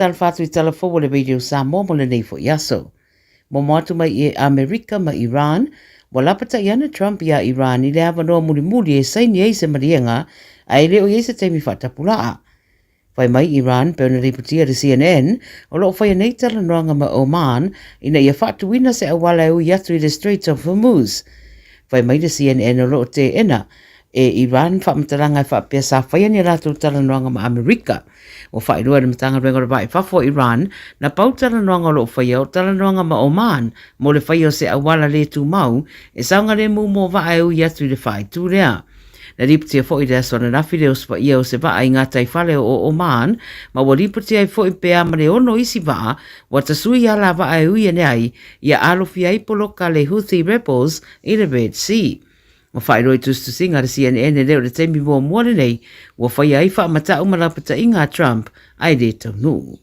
Talofa atu i tala fou o le Radio Samoa mo lenei foi aso. Momo atu mai i Amerika ma Iran, ua lapataia ana Trump iā Iran i le avanoa mulimuli e saini ai se maliega a e le o i ai se taimi faatapulaa. Fai mai Iran pei ona lipotia e le CNN, o lo o faia nei talanoaga ma Oman ina ia faatuina se auala e ui atu i le Straits of Hormuz. Fai mai le CNN o lo o teena e Iran faamatalaga e faapea sa faia ni a latou talanoaga ma Amerika. Ua faailoa e le Matagaluega o le Va i Fafo o Iran, na pau talanoaga o lo o faia o talanoaga ma Oman mo le faia o se auala le tumau e saogalemu mo vaa e ui atu i le faaitu lea. Na lipotia foi i le aso ananafi le osofaia o se vaa i gataifale o Oman, ma ua lipotia ai foi pe a ma le ono isi vaa ua tasui ala vaa e ui ane ai ia alofia ai poloka le Houthi rebels i le Red Sea. Ua faailoa i tusitusiga a le CNN e le o le taimi muamua lenei ua faia ai faamatau ma lapataiga a Trump ae le taunuu.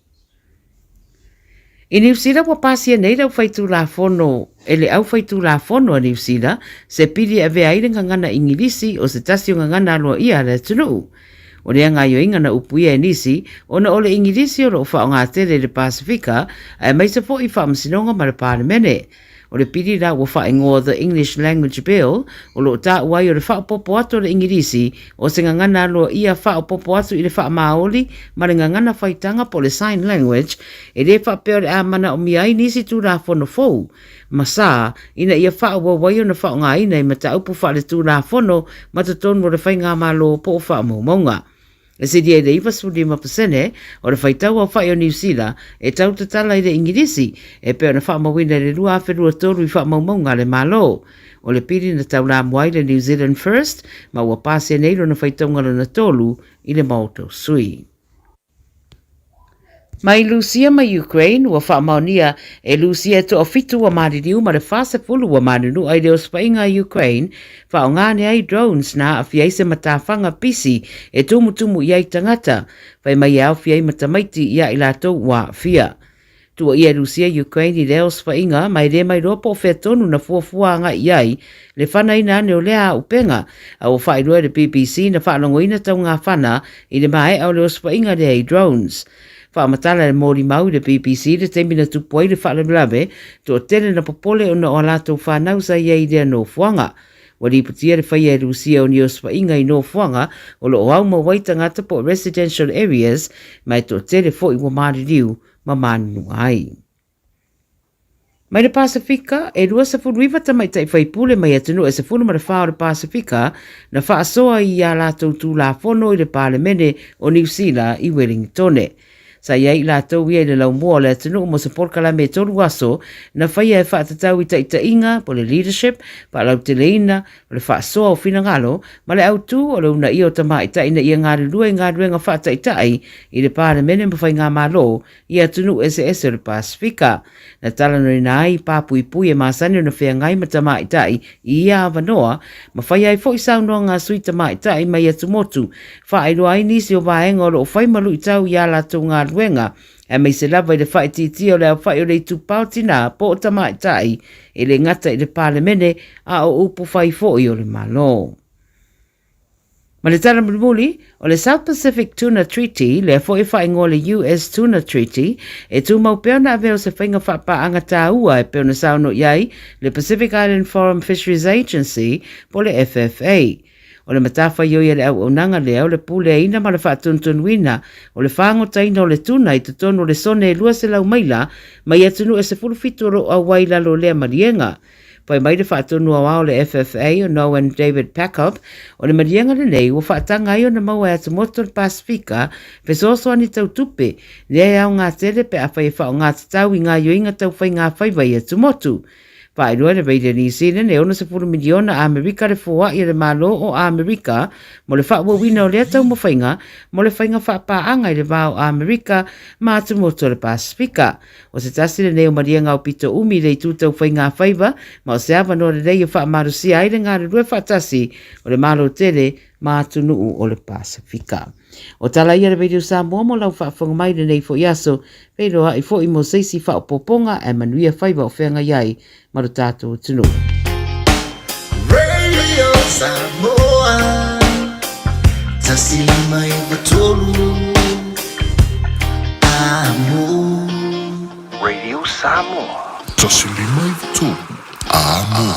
I Niu Sila ua pasia nei le aufaitulafono e le aufaitulafono a Niu Sila se pili e avea ai le gagana Igilisi o se tasi o gagana aloaia a le atunuu. O lea gaoioiga na upuia e nisi ona o le Igilisi o lo o faaaoga tele i le Pasefika aemaise foi i faamasinoga ma le Palemene. O le pili la ua faaigoa The English Language Bill, o lo o taua ai o le faaopoopo atu o le Igilisi o se gagana aloaia faaopoopo atu i le faamaoli ma le gagana faitaga po o le Sign Language, e le faapea o le a manaomia ai nisi Tulafono fou ma sa ina ia faaauau ai ona faaaogaina i mataupu faaletulafono ma totonu o le faigamalo po o faamaumauga. E sili ai le 95% o le faitau aofai o Niu Sila e tau tatala i le Igilisi, e pei ona faamauina i le 2023 i faamaumauga a le Malo. O le pili na taulamua ai le New Zealand First ma ua pasia nei lona faitauga lona tolu i le Maota o Sui. Mai Lusia ma Ukraine, ua faamaonia e Lusia e toafitu ua maliliu ma le 40 ua manunua i le osofaiga a Ukraine, faaaoga ane ai drones na aafia ai se matafaga pisi e tumutumu i ai tagata, fai mai e aofia ai ma tamaiti i a i latou ua aafia. Tuuaia e Rusia Ukraine i lea osofaiga ma e le mailoa po o fea tonu na fuafua agai i ai le fanaina ane o lea auupega, a ua faailoa e le BBC na faalogoina taugafana i le maea o le osofaiga lea i drones. Faamatala e le molimau i le BBC le taimi na tupu ai le faalavelave, toatele na popole ona o a latou fanau sa i ai i lea nofoaga. Ua lipotia le faia e Rusia o ni osofaiga i nofoaga o lo o au mau ai tagata po o residential areas ma e toatele foi ua maliliu ma manunua ai. Mai le Pasefika, e 29 tamaitai faipule mai atunuu e 14 o le Pasefika na faasoa i ā latou Tulafono i le Palemene o Niu Sila i Welingitone. Sa i ai i latou ia i le laumua o le atunuu mo se polokalame e tolu aso na faia e faatatau i taitaiga po o le leadership, faalauteleina, o le faasoa o finagalo ma le autū o le uunaia o tamaitai ina ia galulue i galuega faataitai i le Palemene ma Faigamalo i atunuu eseese o le Pasefika. Na talanoaina ai pāpuipui e masani ona feagai ma tamaitai i ia avanoa, ma faia ai foi saunoaga a sui tamaitai mai atumotu, faailoa ai nisi o vaega o lo o fai ma luitau i ā latou galuega, aemaise lava i le faaitiitia o le aofai o le itupa o tinā po o tamaitai, e le gata i le Palemene a o upu fai foi o le Malo. Ma le tala mulimuli, o le South Pacific Tuna Treaty, lea foi e faaigoa le US Tuna Treaty, e tumau pea ona avea o se faiga faapaaga taua e pei ona saunoa i ai le Pacific Island Forum Fisheries Agency po o le FFA. O le matafaioi a le auaunaga lea o le puleaina ma le faatonutonuina o le fāgotaina o le tuna i totonu o le sone e 200 maila mai atunuu e 17 o lo o auai i lalo o lea maliega. Fai mai le faatonu aoao o le FFA o Noan David Packup, o le maliega lenei ua faataga ai ona maua e atumotu o le Pasefika fesoasoani tau tupe, lea e aoga tele pe afai e faaaoga tatau i gaoioiga tau faigafaiva i atumotu. Faailoa e le Radio New Zealand e 60 miliona Amerika le foai a le Malo o Amerika mo le faaauauina o lea taumafaiga mo le faiga faapaaga i le va o Amerika ma atumotu o le Pasefika. O se tasi lenei o maliega aupito umi i le itu tau faigafaiva ma o se avanoa lelei e faamalosia ai le galulue faatasi o le Malo tele ma atunuu o le Pasefika. O tala ia a le Radio Samoa mo lau faafofoga mai i lenei foi aso, feiloai foi mo se isi faaopoopoga ae manuia faiva o feagai ai ma lo tatou atunuu. Radio Samoa, tasi lima iva tolu. Samoa. Radio Samoa. 153 Amo.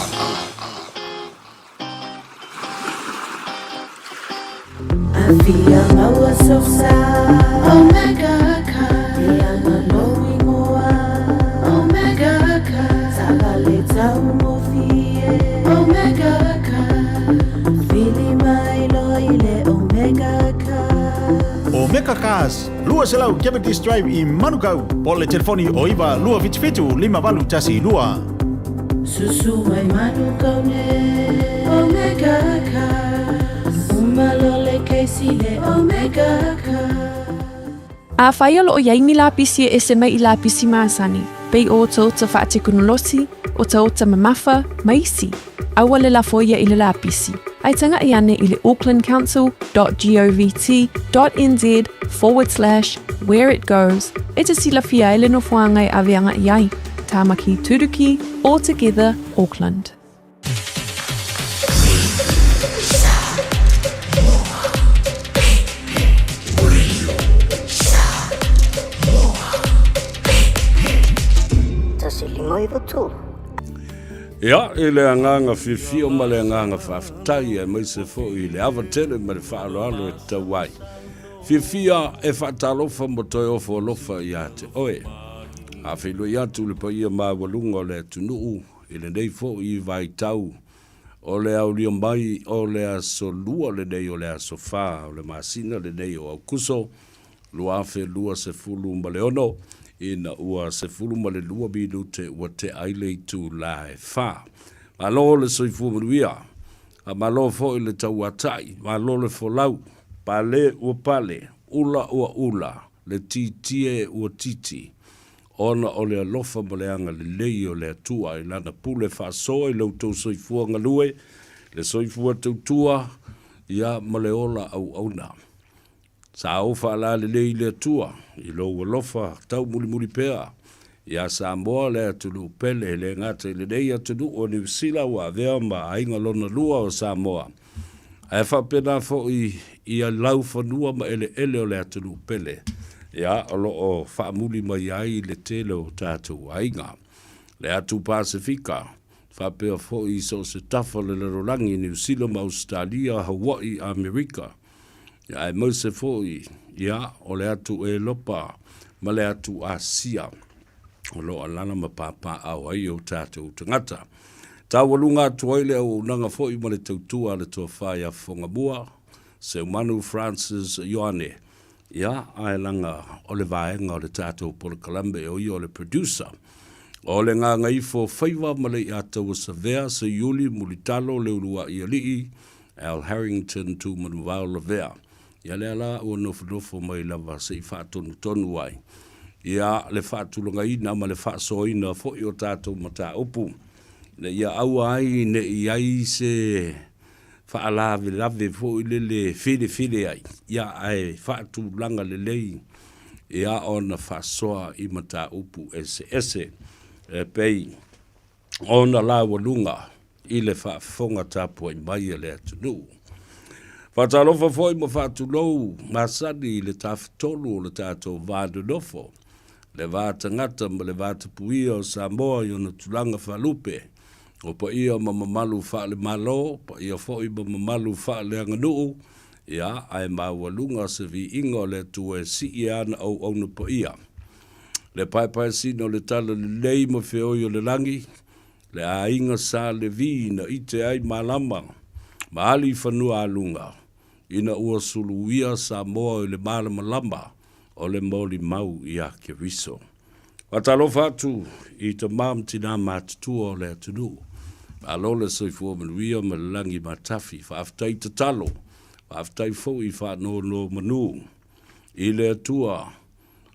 Omega Cars, 200 Cavendish Drive i Manukau, po o le telefoni o 9 277 5812. Susu mai Manukau ne Omega Cars Uma loa le kesi le Omega Cars. Afai o lo o i ai ni lapisi e ese mai i lapisi masani, pei o otaota faatekonolosi, otaota mamafa, ma isi, aua le lafo ia i le lapisi, ae tagaʻi ane i le aucklandcouncil dot govt dot nz forward slash where it goes e te silafia ai le nofoaga e ave agaʻi ai. Tāmaki Turuki, All Together, Auckland. Ia, i le agaga fiafia ma le agaga faafetai, aemaise foi i le ava tele ma le faaaloalo e tatau ai. Fiafia e faatalofa ma toe ofo alofa ia te oe. A feiloai atu le paia maualuga o le atunuu i lenei foi vaitau o le aulia mai o le aso Lua lenei o le aso 4 o le masina lenei o Aukuso 2026, ina ua 12 minute ua tea ai le itula e 4. Malo le soifua manuia, a malo foi le tauatai, malo le folau, pale ua pale, ula ua ula, le tietie ua titi, ona o le alofa ma le agalelei o le Atua i Lana pule faasoa i lo outou soifua galue, le soifua tautua, ia ma le ola auauna. Sa ou faalalelei i le Atua i lou alofa taumulimuli pea iā Samoa le atunuu pele, e le gata i lenei atunuu o Niu Sila ua avea ma aiga lona lua o Samoa, ae faapena foi i laufanua ma eleele o le atunuu pele, ia, o lo o faamuli mai ai le tele o tatou aiga. Le atu Pasefika, faapea foi i so o se tafa o le lalolagi, Niu Sila ma Ausetalia, Hawaii, Amerika, Aemaise foi, ia, o le atu Elopa ma le atu Asia o lo o alala ma papaaao ai o tatou tagata. Taualuga atu ai le auaunaga foi ma le tautua a le Tofa ia Fofogamua, Seumanu Francis Ioane, ia, ae laga o le vaega o le tatou polokalame o ia o le producer. O le Gagaifo Faiva ma le Iataua Savea, Seiuli, Mulitalo, Leuluaʻi Alii, Al Harrington Tumanuvao Lavea, ia lea la ua nofonofo mai lava se i faatonutonu ai ia le faatulagaina ma le faasoaina foi o tatou mataupu ina ia aua ai ne i i ai se faalavelave foi lele filefile ai, ia ae faatulaga lelei ia ona faasoa i mataupu eseese e pei ona laualuga i le faafofoga tapuai mai a le atunuu. Faatalofa foi ma faatulou masani i le tafatolu o le tatou va nonofo, le va tagata ma le va tapuia o Samoa i ona tulaga faalupe, o paia ma mamalu faale-Malo, paia foi ma mamalu faaleaganuu, ia, ae maualuga se viiga o le Atua e sii ana auauna paia. Le paepaesina o le tala lelei ma feoi o le lagi, le aiga sa Levi na ite ai malama ma ali i fanua aluga, ina ua suluia Samoa i le malamalama o le molimau iā Keriso. Faatalofa atu i tama ma tinā matutua o le atunuu. Malo le soifua manuia ma le lagi matafi. Faafetai tatalo, faafetai foi faanonomanu i le Atua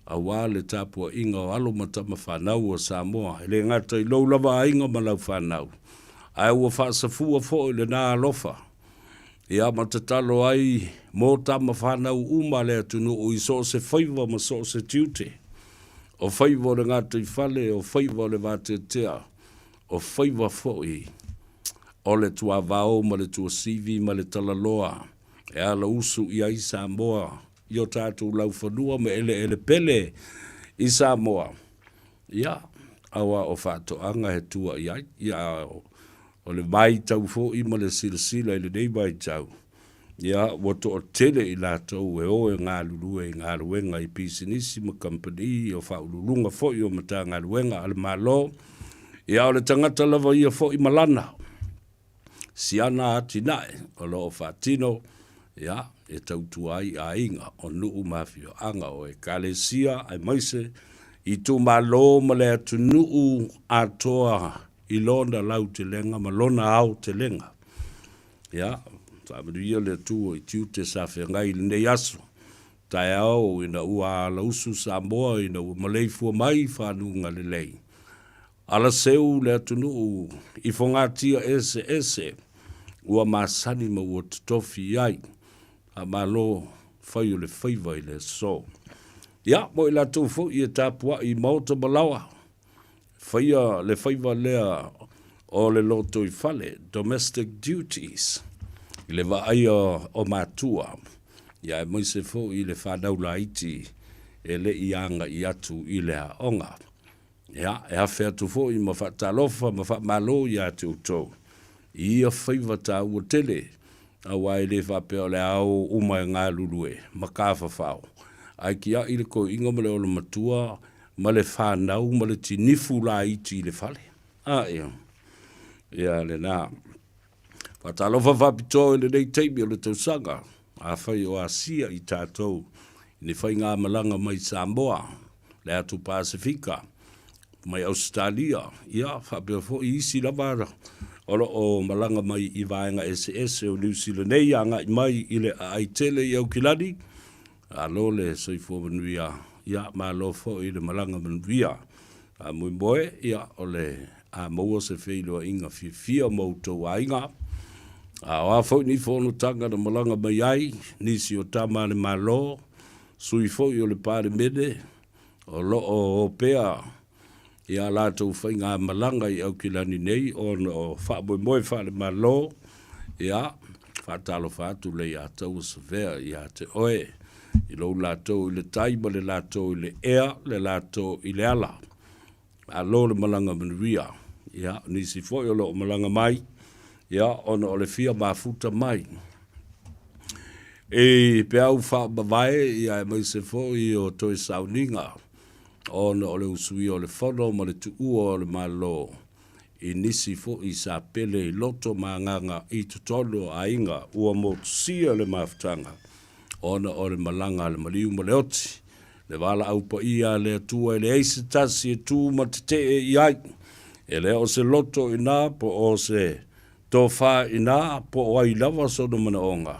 aua le tapuaiga o alo ma tama fanau o Samoa, e le gata i lou lava aiga ma lau fanau, ae ua faasafua foi lena alofa ia ma tatalo ai mo tama fanau uma a le atunuu i so o se faiva ma so o se tiute, o faiva o le gataifale, o faiva o le vateatea, o faiva foi o le tuavao ma le tuasivi ma le talaloa e alausu i ai Samoa. i o tatou laufanua ma eleele pele i Samoa, ia, aua o faatoaga e tua i ai. Ia, o le vaitau foi ma le silasila i lenei vaitau, ia, ua toatele i latou e o e galulue i galuega i pisinisi ma kamupani, o faauluuluga foi o Matagaluega a le Malo. Ia, o le tagata lava ia foi ma lana siana atinae o lo o faatino, ia, e tautua ai aiga, o nuu ma afioaga, o ekalesia aemaise itumalo ma le atunuu atoa i lona lautelega ma lona aotelega. Ia, faamanuia le Atua i tiute sa feagai i lenei aso taeao ina ua alausu Samoa ina ua maleifua mai i fanuga lelei. Alaseu le atunuu i fogatia eseese ua masani ma ua totofi i ai. Faamalo fai o le faiva i le aso. Ia, mo i latou foi e tapuai i maota ma laoa, faia le faiva lea o le lotoifale, domestic duties, i le vaaia o matua, ia aemaise foi i le fanau laiti e le i agai atu i le aoga. Ia, e afe atu foi ma faatalofa ma faamalo ia te outou i ia faiva taua tele, aua e le faapea o le a o uma e galulue ma tafafao, ae tiai le toeaina ma le olomatua ma le fanau ma le tinifu laiti i le fale. A, ia, ia lena. Faatalofa faapitoa i lenei taimi o le tausaga, afai o asia i tatou i ni faigamalaga mai Samoa, le atu Pasefika, mai Ausetalia, ia faapea foi isi lava o lo o malaga mai i vaega eseese o Niu Sila nei agai mai i le aai tele i Aukilani. Malo le soifua manuia, ia malo foi le malaga manuia. Faamoemoe, ia, o le a maua se feiloaiga fiafia ma outou aiga. A o a foi ni fonotaga na malaga mai ai nisi o tama a le Malo, sui foi o le Palemene, o lo o o pea i a latou faigamalaga i Aukilani nei ona o faamoemoe faale-Malo, ia, faatalofa atu le ia Taua Savea ia te oe, i lou latou i le tai ma le latou i le ea, le latou i le ala. Malo le malaga manuia. Ia, o nisi foi o lo o malaga mai, ia, ona o le fia mafuta mai. I peau faamavae, ia, aemaise foi o toe sauniga, ona o le usuia o le fono ma le tuua o le Malo i nisi foi sa pele i loto ma agaga i totonu o aiga ua motusia le mafutaga ona o le malaga a le maliu ma le oti, le valaau paia a le Atua e leai se tasi e tu ma tetee i ai. E le o se loto inā po o se tofa inā po o ai lava sona manaoga,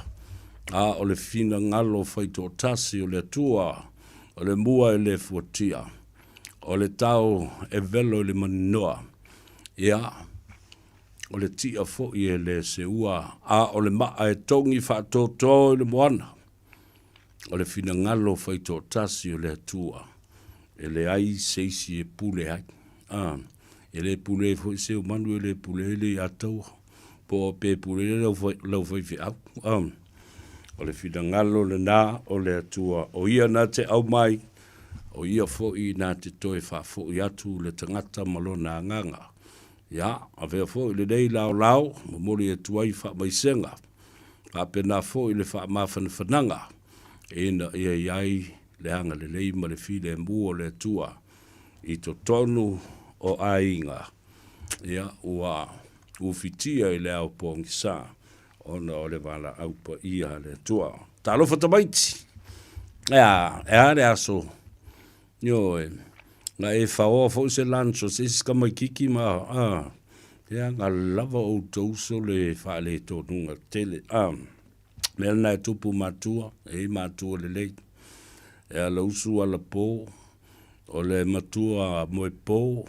a o le finagalo faitoatasi o le Atua, o le mua e le fuatia, o le tao e velo i le maninoa, ia, o le tia foi e le seua, a o le maa e togi faatoto i le moana. O le finagalo faitoatasi o le Atua, e leai se isi e pule ai. A, e le pule ai foi se manu, e le pule ai le iataua, po o pe pule ai lau, lau faifeau. A, o le finagalo lena o le Atua, o ia na te aumai, o ia foi na te toe faafoi atu le tagata ma lona agaga. Ia, avea foi lenei laolao, momoli atu ai faamaisega, faapena foi le faamafanafanaga ina ia i ai le agalelei ma le filemu o le Atua i totonu o aiga, ia, ua ufitia i le ao pogisa ona o le valaau paia a le Atua. Talofa tamaiti! Ea, e a le aso? Ioe, na e faoa foi se lunch o se isi tamaititi ma, a, ia, na lava outou uso le faaletonuga tele, a. Mea lena e tupu matua, e i matua lelei. E ala usu ala po, o le matua moepo,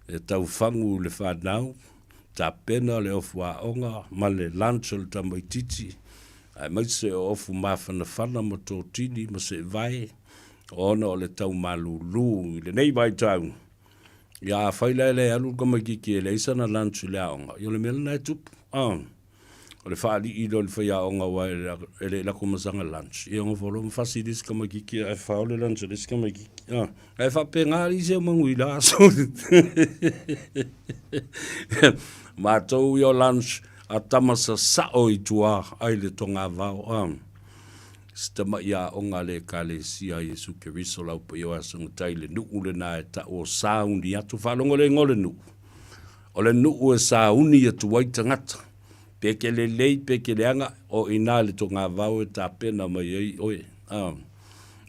e taufagu i le fanau, tapena le ofu aoga ma le lunch o le tamaititi, aemaise o ofu mafanafana ma totini ma seevae, ona o le tau malūlū i lenei vaitau. Ia afai la e le alu le tamaititi e leai sana lunch i le aoga, ia o le mea lena e tupu. O le faalii lea o le faiaoga aua e le i lako ma sana lunch, ia nofo loa ma fasi i le isi tamaitiiti ae fao le lunch a le isi tamaitiiti. A, ae faapena alii se manu i la aso. Matou ia o lunch a tama sasao i tua ai le togavao. A, si tamai aoga a le Ekalesia a Iesu Keriso lau paia o Aso Gatai le nuu lena e tau o Sauniatu. Faalogo le igoa o le nuu. O le nuu e sauni atu ai tagata. Pe ke lelei pe ke leaga, o i ina le togavao e tapena mai ai oe. A.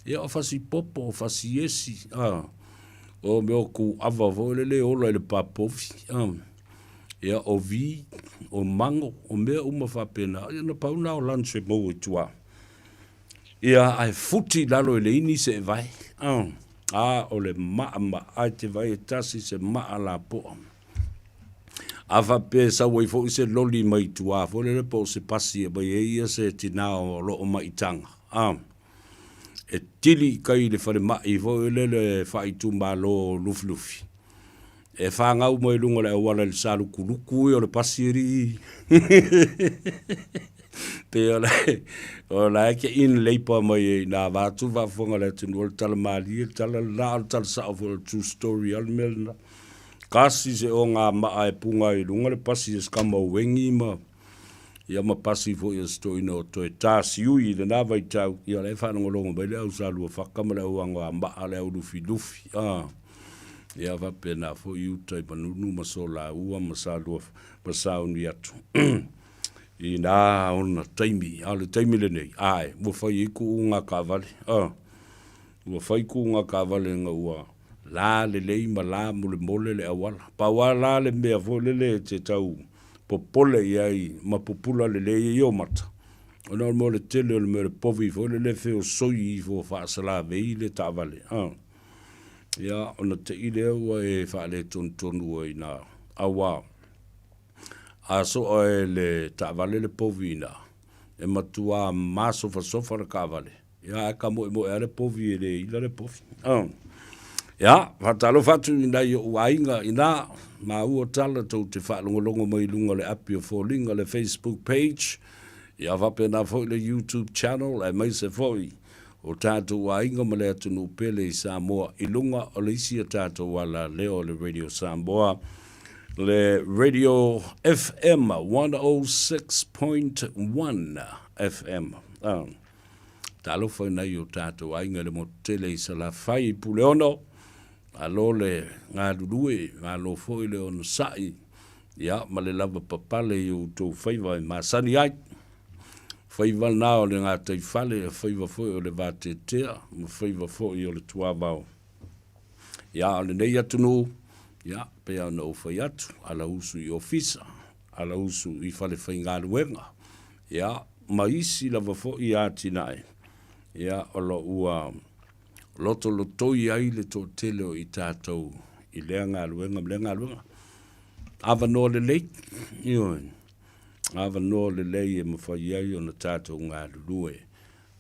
Ia o fasi popo, o fasi esi, a. O mea o kūʻawa foi lele e ola i le papovi, a. Ia o vi, o mago, o mea uma faapena. Ia na pau na o lunch e maua i tua. Ia ae futi i lalo e le ini se e vae. A. A o le maʻamaʻa e te vae e tasi se maʻa lapoa. A faapea e sau ai foi se loli mai tua foi lele po o se pasi e aumai ai ia se tinā o lo o maitaga, a, e tili i kai i le falemai foi lele faaitumalo o Lufilufi, e fanau mai luga o le auala i le salukuluku ia o le pasi alii. Pei o o la e ke in leipa mai ai i nā vaeatu le faafofoga a le atunuu, o le tala malie le tala lena, a o le tala sao foi o le true story lava le mea lena. Kasi se ogamaa e puga ai i luga le pasi a si tama o Uegi ma, ia ma pasi foi a si toeaina o toe Tasiui i lena vaitau, ia o la e faalogologo mai le au Saluafaka ma le au Anoamaa, le au Lufilufi, a, ia faapena foi uta i Manunu ma Solaua ma Salua, ma Sauniatu i na ona taimi. A o le taimi lenei, ae, ua fai ai kuuga taavale, a, ua fai kuuga taavale ina ua La lelei ma la molemole le auala. Pau lava la le mea foi lele e te tau popole i ai ma pupula lelei ai ou mata, ona o le mea o le tele o le mea o le povi foi lele e feosoi ifo faasalavei le taavale, a. Ia, ona te i lea ua e faaletonutonu ai i ina, aua a soa e le taavale le povi i ina, e matua masofasofa le taavale. Ia, ae tamoemoe lava le povi e le ila le povi. Ia, faatalofa atu i nai ou aiga inā, maua tala tou te faalogologo mai i luga o le api o Foliga, le Facebook page, ia faapena foi le YouTube channel, aemaise foi o tatou aiga ma le atunuu pele i Samoa i luga o le isi a tatou alaleo o le Radio Samoa, le Radio FM 106.1 FM. Talofa i nai o tatou aiga i le motu tele i Salafai i Puleono, malo le galulue, malo foi le onosai, ia ma le lava papale i outou faiva e masani ai. Faiva na o le gataifale, faiva foi o le vateatea, ma faiva foi o le tuavao. Ia, o lenei atunuu, ia, pei lava ona ou fai atu, alausu i ofisa, alausu i falefaigaluega, ia, ma isi lava foi atinae, ia, o lo o ua lotolotoi ai le toatele o i tatou i lea galuega ma lea galuega. Avanoa lelei, ioe, avanoa lelei e mafai ai ona tatou galulue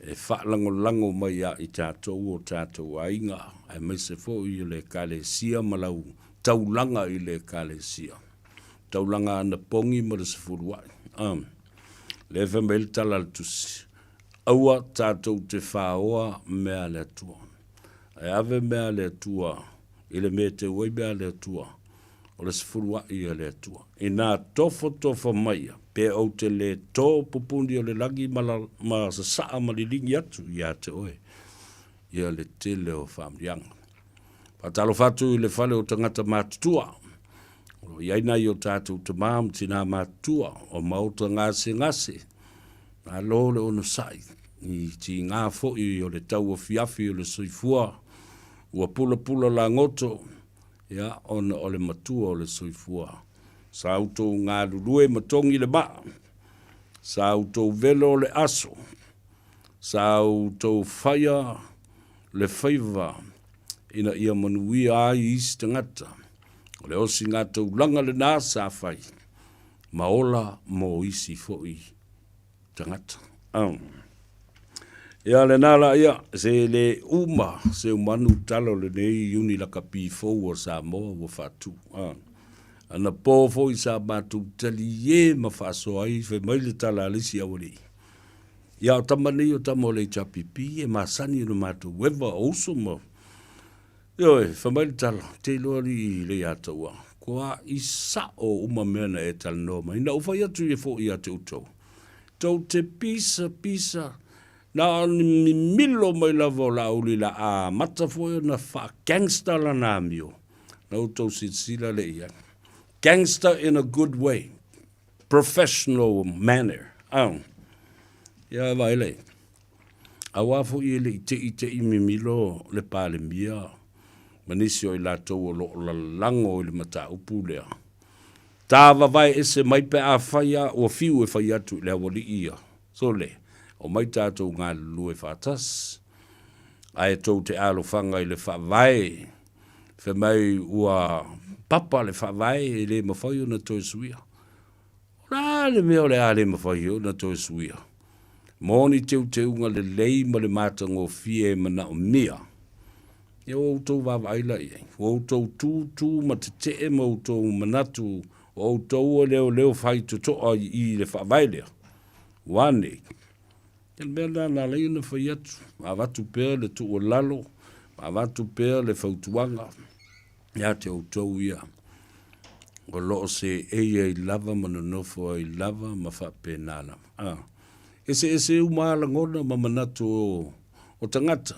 e faalagolago mai ia i tatou o tatou aiga, aemaise foi o le Ekalesia ma lau taulaga i le Ekalesia. Taulaga anapogi ma le sefuluai. A. Lea e fai mai ai le tala a le Tusi, Aua tatou te faoa mea a le Atua. Ae ave mea a le Atua i le mea e teu ai mea a le Atua, o le sefuluai a le Atua. Inā tofotofa maia, pe ou te lē tō pupuni o le lagi ma, la, ma sasaa ma liligi atu iā te oe, ia le tele o faamanuiaga. Faatalofa atu i le fale o tagata matutua, o lo o i ai nai o tatou tamā ma tinā matutua, o maota gasegase, malo le onosai, i tigā foi o le tauafiafi o le soifua, ua pulapula lagoto, ia, ona o le matua o le soifua. Sa outou galulue ma togi le maa, sa outou velo le aso, sa outou faia le faiva ina ia manuia ai isi tagata. O le osigataulaga lena sa fai ma ola mo isi foi tagata. Ia lena la ia, se le uma se umanu tala o lenei Iuni Lakapi fou o Samoa ua faatu. Anapo foi sa matou taliē ma faasoa ai, fai mai le tala a le isi aualii, Ia o tama nei o tama o le HRPP e masani ona matou eva o uso ma Ioe, fai mai le tala, te iloa alii Leiataua, kua i sao uma mea na e talanoa mai. Na ou fai atu ia foi ia te outou, tou te pisa pisa, na o ni mimilo mai lava o Laauli la amata foi ona faa-gangster lana amio, na outou silasila lea i ai. Gangster in a good way, professional manner. Oh. Ia vaai lea. Aua foi e le i te'i te'i mimilo le Palemia ma nisi o i latou o lo o lalago i le mataupu lea. Ta vavae ese mai pe afai a ua fiu e fai atu i le aualii ia, sole, omai tatou galulue faatasi, ae tou te alofaga i le Faavae, fai mai ua papa le Faavae e le mafai ona toe suia. O le a le mea o le a le mafai ai ona toe suia? Mo ni teuteuga lelei ma le matagofie e manaomia, ia ua outou vaavaai la i ai, ua outou tūtū ma tetee ma outou manatu o outou e leoleo faitotoa i i le faavae lea. Ua a nei? Ia le mea lena na ala ai ona fai atu, ma avatu pea le tuualalo, ma avatu pea le fautuaga. Ia te outou ia, o lo o seei ai lava ma nonofo ai lava ma faapena lava. A, eseese uma lava lagona ma manatu o, o tagata.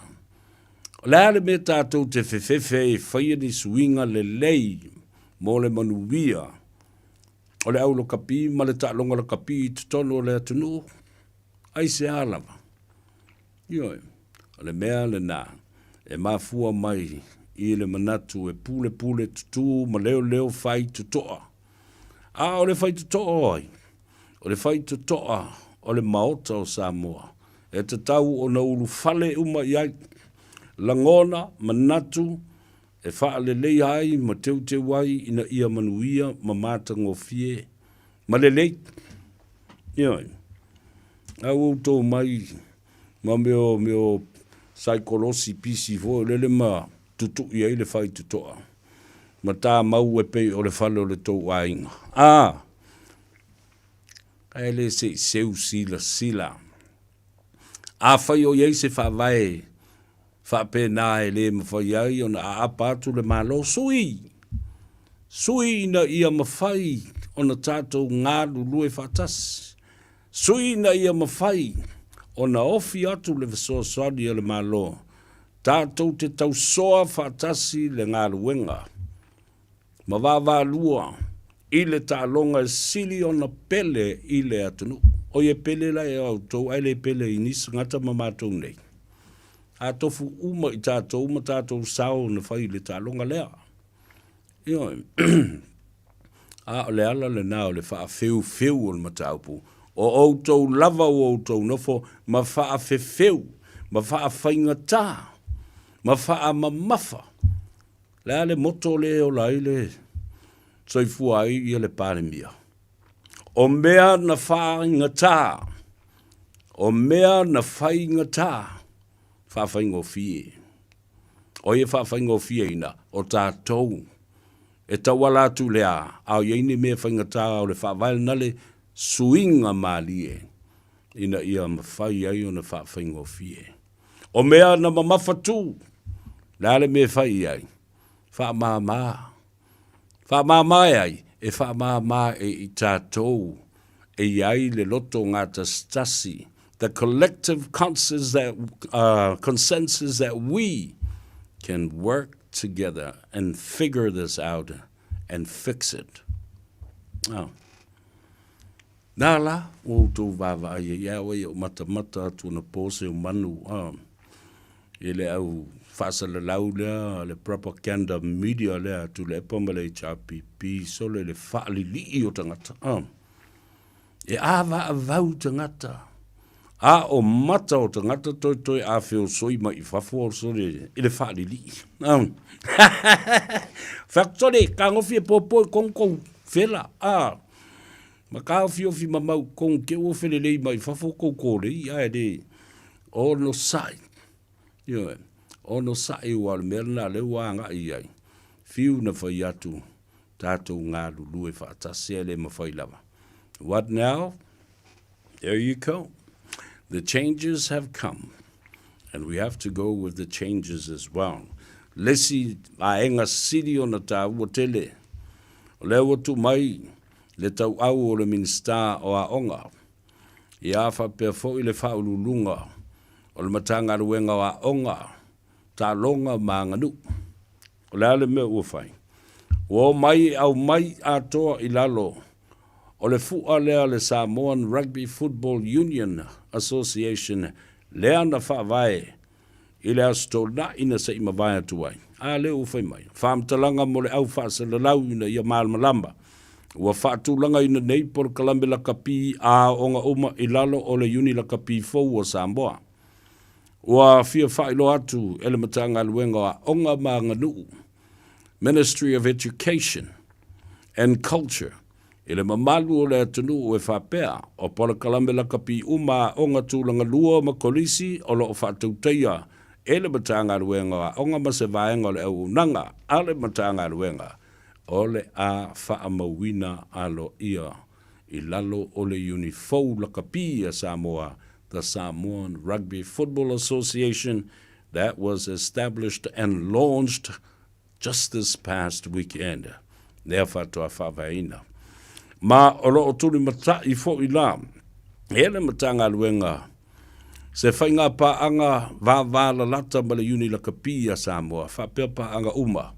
O le a le mea tatou te fefefe ai e faia ni suiga lelei mo le manuia o le aulakapi ma le taaloga lakapi i totonu o le atunuu? Aisea lava? Ioe, o le mea lena e mafua mai i le manatu e pulepule tutū ma leoleo faitotoa. A o le faitotoa o ai? O le faitotoa o le Maota o Samoa e tatau ona ulufale uma i ai lagona, manatu e faaleleia ai ma teuteu ai ina ia manuia ma matagofie ma lelei. Ioe. A ua outou mai ma mea o mea o saikolosi pisi foi lele ma tutui ai le faitotoa ma tamau e pei o le fale o le tou aiga. A! Ae le se i seu silasila. Afai o i ai se faavae faapena e le mafai ai ona aapa atu le Malo, sui! Sui ina ia mafai ona tatou galulue faatasi. Sui ina ia mafai ona ofi atu le fesoasoani a le Malo tatou te tausoa faatasi le galuega ma vaavaalua i le taaloga e sili ona pele i le atunuu. Oi e pele la ia outou ae le pele i nisi tagata ma matou nei. A tofu uma i tatou ma tatou sao na fai i le taaloga lea. Ioe. A o le ala lena o le faafeufeu o le mataupu, o outou lava ua outou nofo ma faafefeu, ma faafaigata, ma faamamafa. Le a le moto lea e ola ai le soifua ai ia le Palemia? O mea na faaigata, o mea na faigata, faafaigofie. O ai e faafaigofieina? O tatou. E tauala atu i le a? A o i ai ni mea faigata o le faavae lena le suiga malie ina ia mafai ai ona faafaigofie. O mea na mamafa tu, le a le mea e fai i ai? Faamama. Faamama e ai? E faamama e i tatou e i ai le loto gatasitasi, the collective consensus that, consensus that we can work together and figure this out and fix it. Oh. Nā la, ua outou vaavaai ai ia oe o matamata atu ona po se o manu, ah, i le au faasalalau lea, le propaganda media lea a Tuilaepa ma le HRPP, sole le faalilii o tagata, ah. E ʻāwaʻawau tagata, a o mata o tagata toetoe a feosoi mai i fafo sole i le faalilii. Ah. Fai atu sole, kagofi e popo i kong kou fela, ah. Ma kāofiofi mamau kong ke ua felelei mai fafo kou kōlei, ae le onosai. Ioe, onosai ua o le mea lena lea ua agai i ai. Fiu na fai atu. tatou galulue faatasi ae le mafai lava. What now? There you go. The changes have come and we have to go with the changes as well. Le isi vaega sili ona taua tele, o lea ua tuu mai le tauau o le Minisita o Aoga, ia faapea foi le Faauluuluga o le Matagaluega o Aoga, Taaloga ma Aganuu. O le a le mea ua fai? Ua omai e aumai atoa i lalo o le fu'a lea le Samoan Rugby Football Union Association lea na faavae i le Aso Toonai na se'i mavae atu ai. A lea ua fai mai, Faamatalaga mo le au faasalalau ina ia malamalama, ua faatulagaina nei polokalame lakapi a aoga uma i lalo o le Iuni Lakapi fou o Samoa. Ua fia faailoa atu e le Matagaluega o Aoga ma Aganuu, Ministry of Education and Culture, i le mamalu o le atunuu e faapea, o polokalame lakapi uma a aoga tulaga lua ma kolisi o lo o faatautaia e le Matagaluega o Aoga ma se vaega o le auaunaga a le Matagaluega o le a faamauina aloaia i lalo o le Iuni fou lakapi a Samoa the Samoan Rugby Football Association that was established and launched just this past weekend. Lea faatoa faavaeina. Ma o lo o tulimata'i fo'i la e le Matagaluega se faiga paaga vavalalata ma le Iuni Lakapi a Samoa faapea paaga uma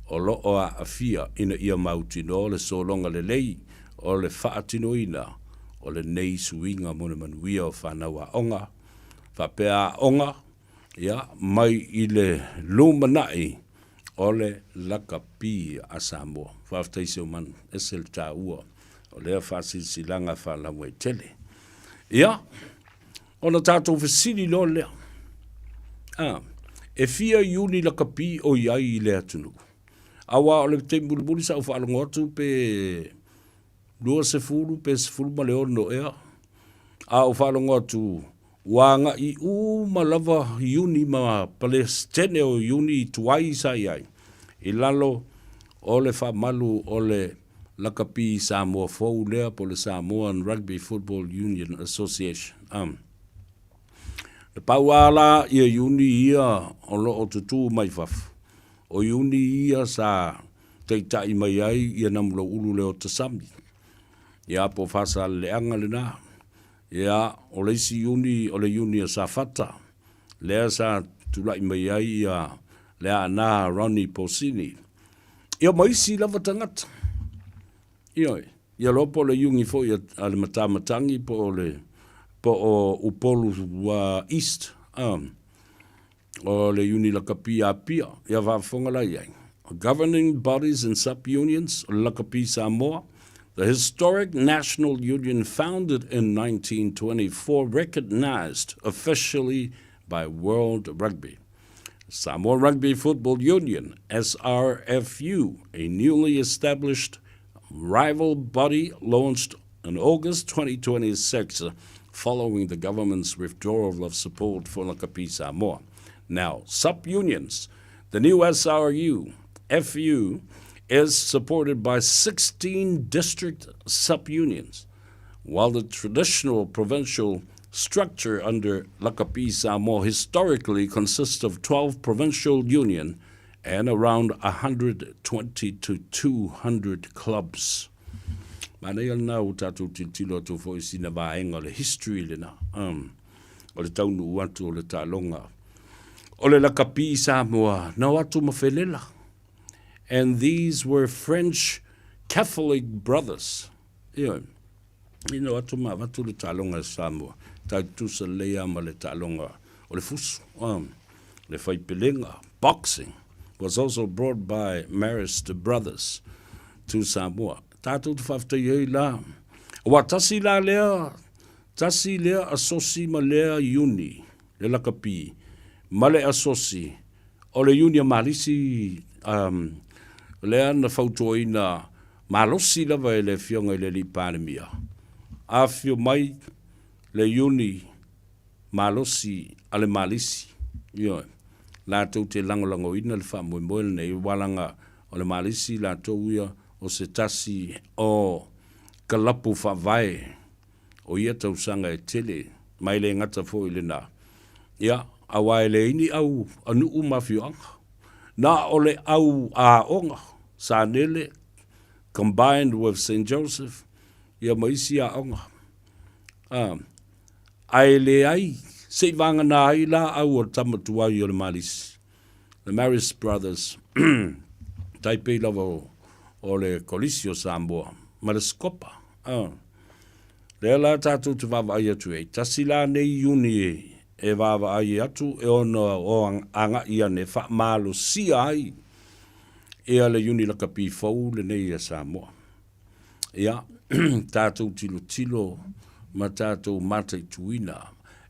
o lo o aafia ina ia mautinoa le sologa lelei o le faatinoina o lenei suiga mo le manuia o fanau aoga faapea aoga ia, mai i le lumanai o le lakapi a Samoa. Faafetai Seumanu, ese le taua o lea faasilasilaga faalauaitele. Ia, ona tatou fesili loa lea, a, e fia iuni lakapi o i ai i le atunuu? Aua o le taimi mulimuli sa ou faalogo atu pe 20 pe 16 ea, a ou faalogo atu ua agai uma lava Iuni ma Palesitene o Iuni tuai sa i ai i lalo o le faamalu o le lakapi Samoa fou lea po o le Samoan Rugby Football Union Association. Um. Na pau lava la ia Iuni ia o lo o tutū mai fafo, o Iuni ia sa taitai mai ai ia Namuloulu Leota Sami. Ia po o Faasaleleaga lena. Ia o le isi Iuni o le Iuni a Safata, lea sa tulai mai ai ia Leaana Ronnie Posini. Ia ma isi lava tagata. Ioe, ia loa po o le Iuni foi a le Matamatagi po o le po o Upolu East. Um. O le Iuni Lakapi a Apia, ia faafofoga la i ai. Governing bodies and sub-unions, o le Lakapi Samoa, the historic national union founded in 1924, recognized officially by World Rugby. Samoa Rugby Football Union, SRFU, a newly established rival body launched in August 2026 following the government's withdrawal of support for Lakapi Samoa. Now, sub-unions, the new SRU, FU, is supported by 16 district sub-unions, while the traditional provincial structure under Lakapi Samoa historically consists of 12 provincial union and around 120 to 200 clubs. Manaia lena ua tatou tilotilo atu foi i sina vaega o le history lena, um, o le taunuu atu o le taaloga o le lakapi i Samoa, na o atu ma Felela. And these were French Catholic brothers. Ioe. Ina o atu ma avatu le taaloga i Samoa, tai tutusa lelei lava ma le taaloga o le fusu, um, le faipelega, boxing, was also brought by Marist Brothers to Samoa. Tatou te faafetai ai la, aua tasi la lea, tasi lea asosi ma lea iuni, le lakapi, ma le asosi o le iuni a Malisi, um, lea na fautuaina malosi lava e le Afioga i le Alii Palemia, afifio mai le iuni malosi a le Malisi, ioe, latou te lagolagoina le faamoemoe lenei, aua leaga o le Malisi latou ia O se tasi o kalapu faavae o ia tausaga e tele, ma e le gata foi i lena. Ia, aua e leai ni au a nuu ma afioaga, na o le au aoga, Sanele combined with Saint Joseph, ia ma isi aoga. A, ae leai, seivagana ai la au o le tama tuai o le Malisi, the Marist Brothers, tai pei lava o, o le Kolisi o Samoa, ma le Scopa. A, lea la tatou te vaavaai atu ai, tasi la nei iuni e vaavaai atu e ono o agai ane faamalosia ai ia le iuni lakapi fou lenei a Samoa. Ia, tatou tilotilo ma tatou mataituina,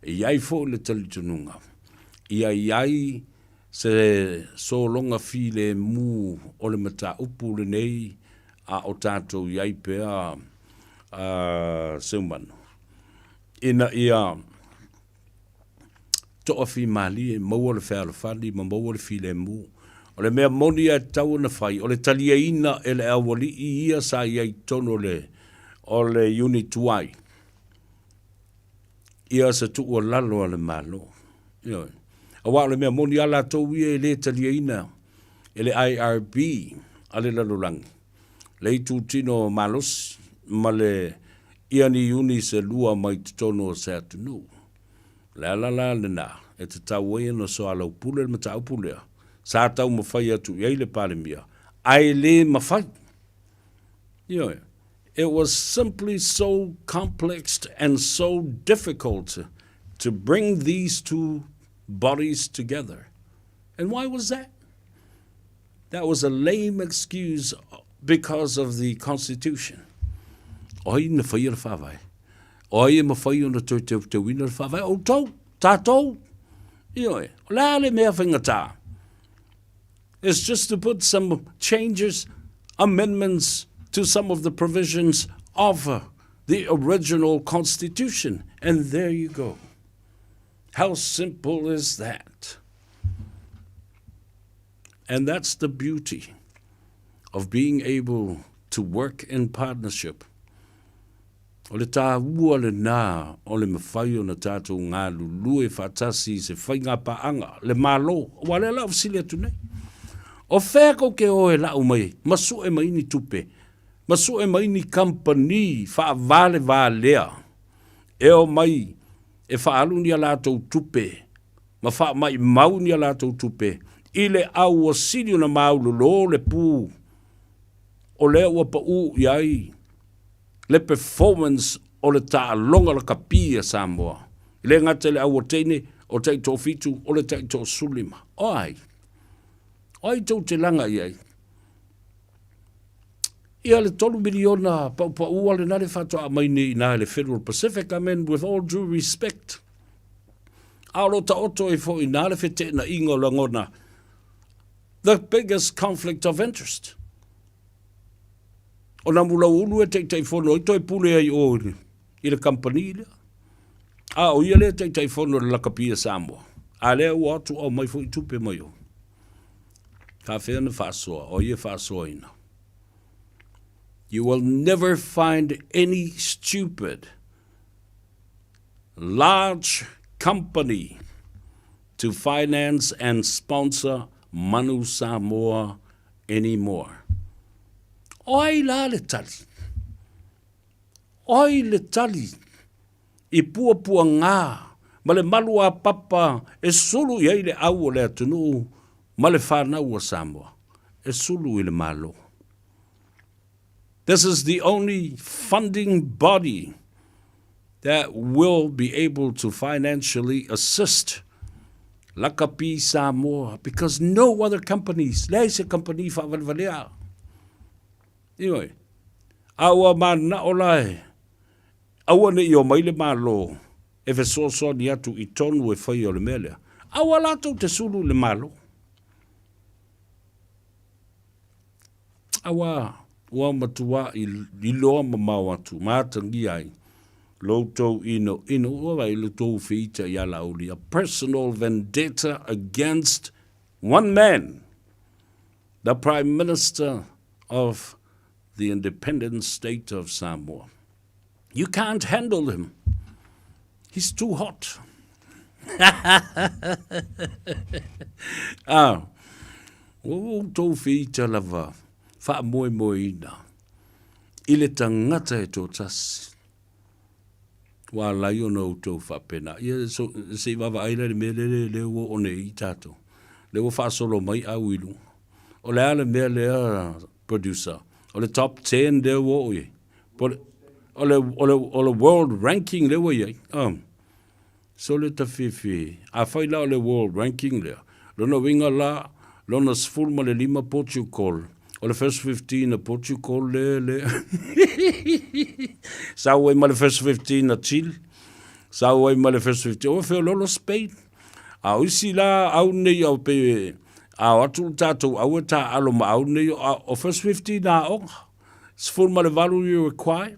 e i ai foi le talitonuga, ia i ai se sologa filemu o le mataupu lenei a o tatou i ai pea uh, Seumanu, ina ia toafimalie, maua le fealofani ma maua le filemu. O le mea moni a e tatau ona fai, o le taliaina e le aualii ia sa i ai i totonu o le, o le unit tuai, ia se tuualalo a le Malo. Ioe. Aua o le mea moni a latou ia e le taliaina e le IRB a le lalolagi, le itutino malosi ma le ia ni iuni se lua mai totonu o se atunuu. O le ala la lena e tatau ai ona soalaupule le mataupu lea sa taumafai atu i ai le Palemia, ae le mafai. Ioe. It was simply so complex and so difficult to bring these two bodies together. And why was that? That was a lame excuse because of the Constitution. O ai na whaia le whawai? O ai e mawhai ona toe teuteuina le whawai? O tau, tātou. Ioe, o le a le mea whaingatā. It's just to put some changes, amendments to some of the provisions of the original constitution. And there you go. How simple is that? And that's the beauty of being able to work in partnership. O le tāua lenā o le mafai ona tātou galulue faatasi i se faigapaaga, le Malo, aua lea la o fesili atu nei. O fea kou ke o e lau mai ma sue mai ni tupe, ma sue mai ni kamupani faavalevalea e o mai e faaalu ni a latou tupe ma faamaimau ni a latou tupe i le au ua sili ona maulolo le pū o lea ua paū i ai le performance o le taaloga lakapi a Samoa. E le gata i le au o teine, o taitoafitu, o le taitoasulima. O ai? O ai tou te laga i ai? Ia le tolu miliona paʻupaʻua lena le faatoa aumai nei i ina i le Federal Pacific, I mean, with all due respect, a o lo o taoto ai foi i ina le feteenaiga o lagona, the biggest conflict of interest. O nā Mulauulu e Taitaifono ai toe pule ai o i le kamupani lea. A o ia lea Taitaifono o le Lakapi a Samoa. A lea ua atu au mai foi tupe mai o. Ka whea na whaasoa, o ia whaasoaina. You will never find any stupid large company to finance and sponsor Manu Samoa anymore. O ai la le tali? O ai le tali i puapuagā ma le malu a papa e sulu i ai le au o le atunuu ma le whanau o Samoa? E sulu i le Malo. This is the only funding body that will be able to financially assist Lakapi Samoa because no other companies, leai se company faavalevalea. Ioe. A ua mananao la e aua ne i omai le Malo e fesoasoani atu i tonu e faia o le mea lea. Aua latou te sulu i le Malo. Aua ua matuā iloa mamao atu ma atagia ai lo outou inoino, ua vaai lo outou feita ia Laauli, a personal vendetta against one man, the Prime Minister of the independent state of Samoa. You can't handle him. He's too hot. ah, ua outou feita lava faamoemoeina i le tagata e toatasi. Ua ala ai ona outou faapena. Ia, so, se i vaavaai la i le mea lele lea ua oo nei i tatou. Lea ua faasolo mai au i luga. O le a le mea lea, producer? O le top 10 lea ua oo i ai? Po o le, o le, o le world ranking lea ua i ai. Um. So le tafefe, afai la o le world ranking lea, lona uiga la, lona 15 Portugal, o le first 15 a Portugal le, le sau ai ma le first 15 a Chile, sau ai ma le first 15, o feololo Spain. A o isi la au nei au pe, a o atu le tatou au e taalo ma au nei, o first 15 aoga, 18 you require,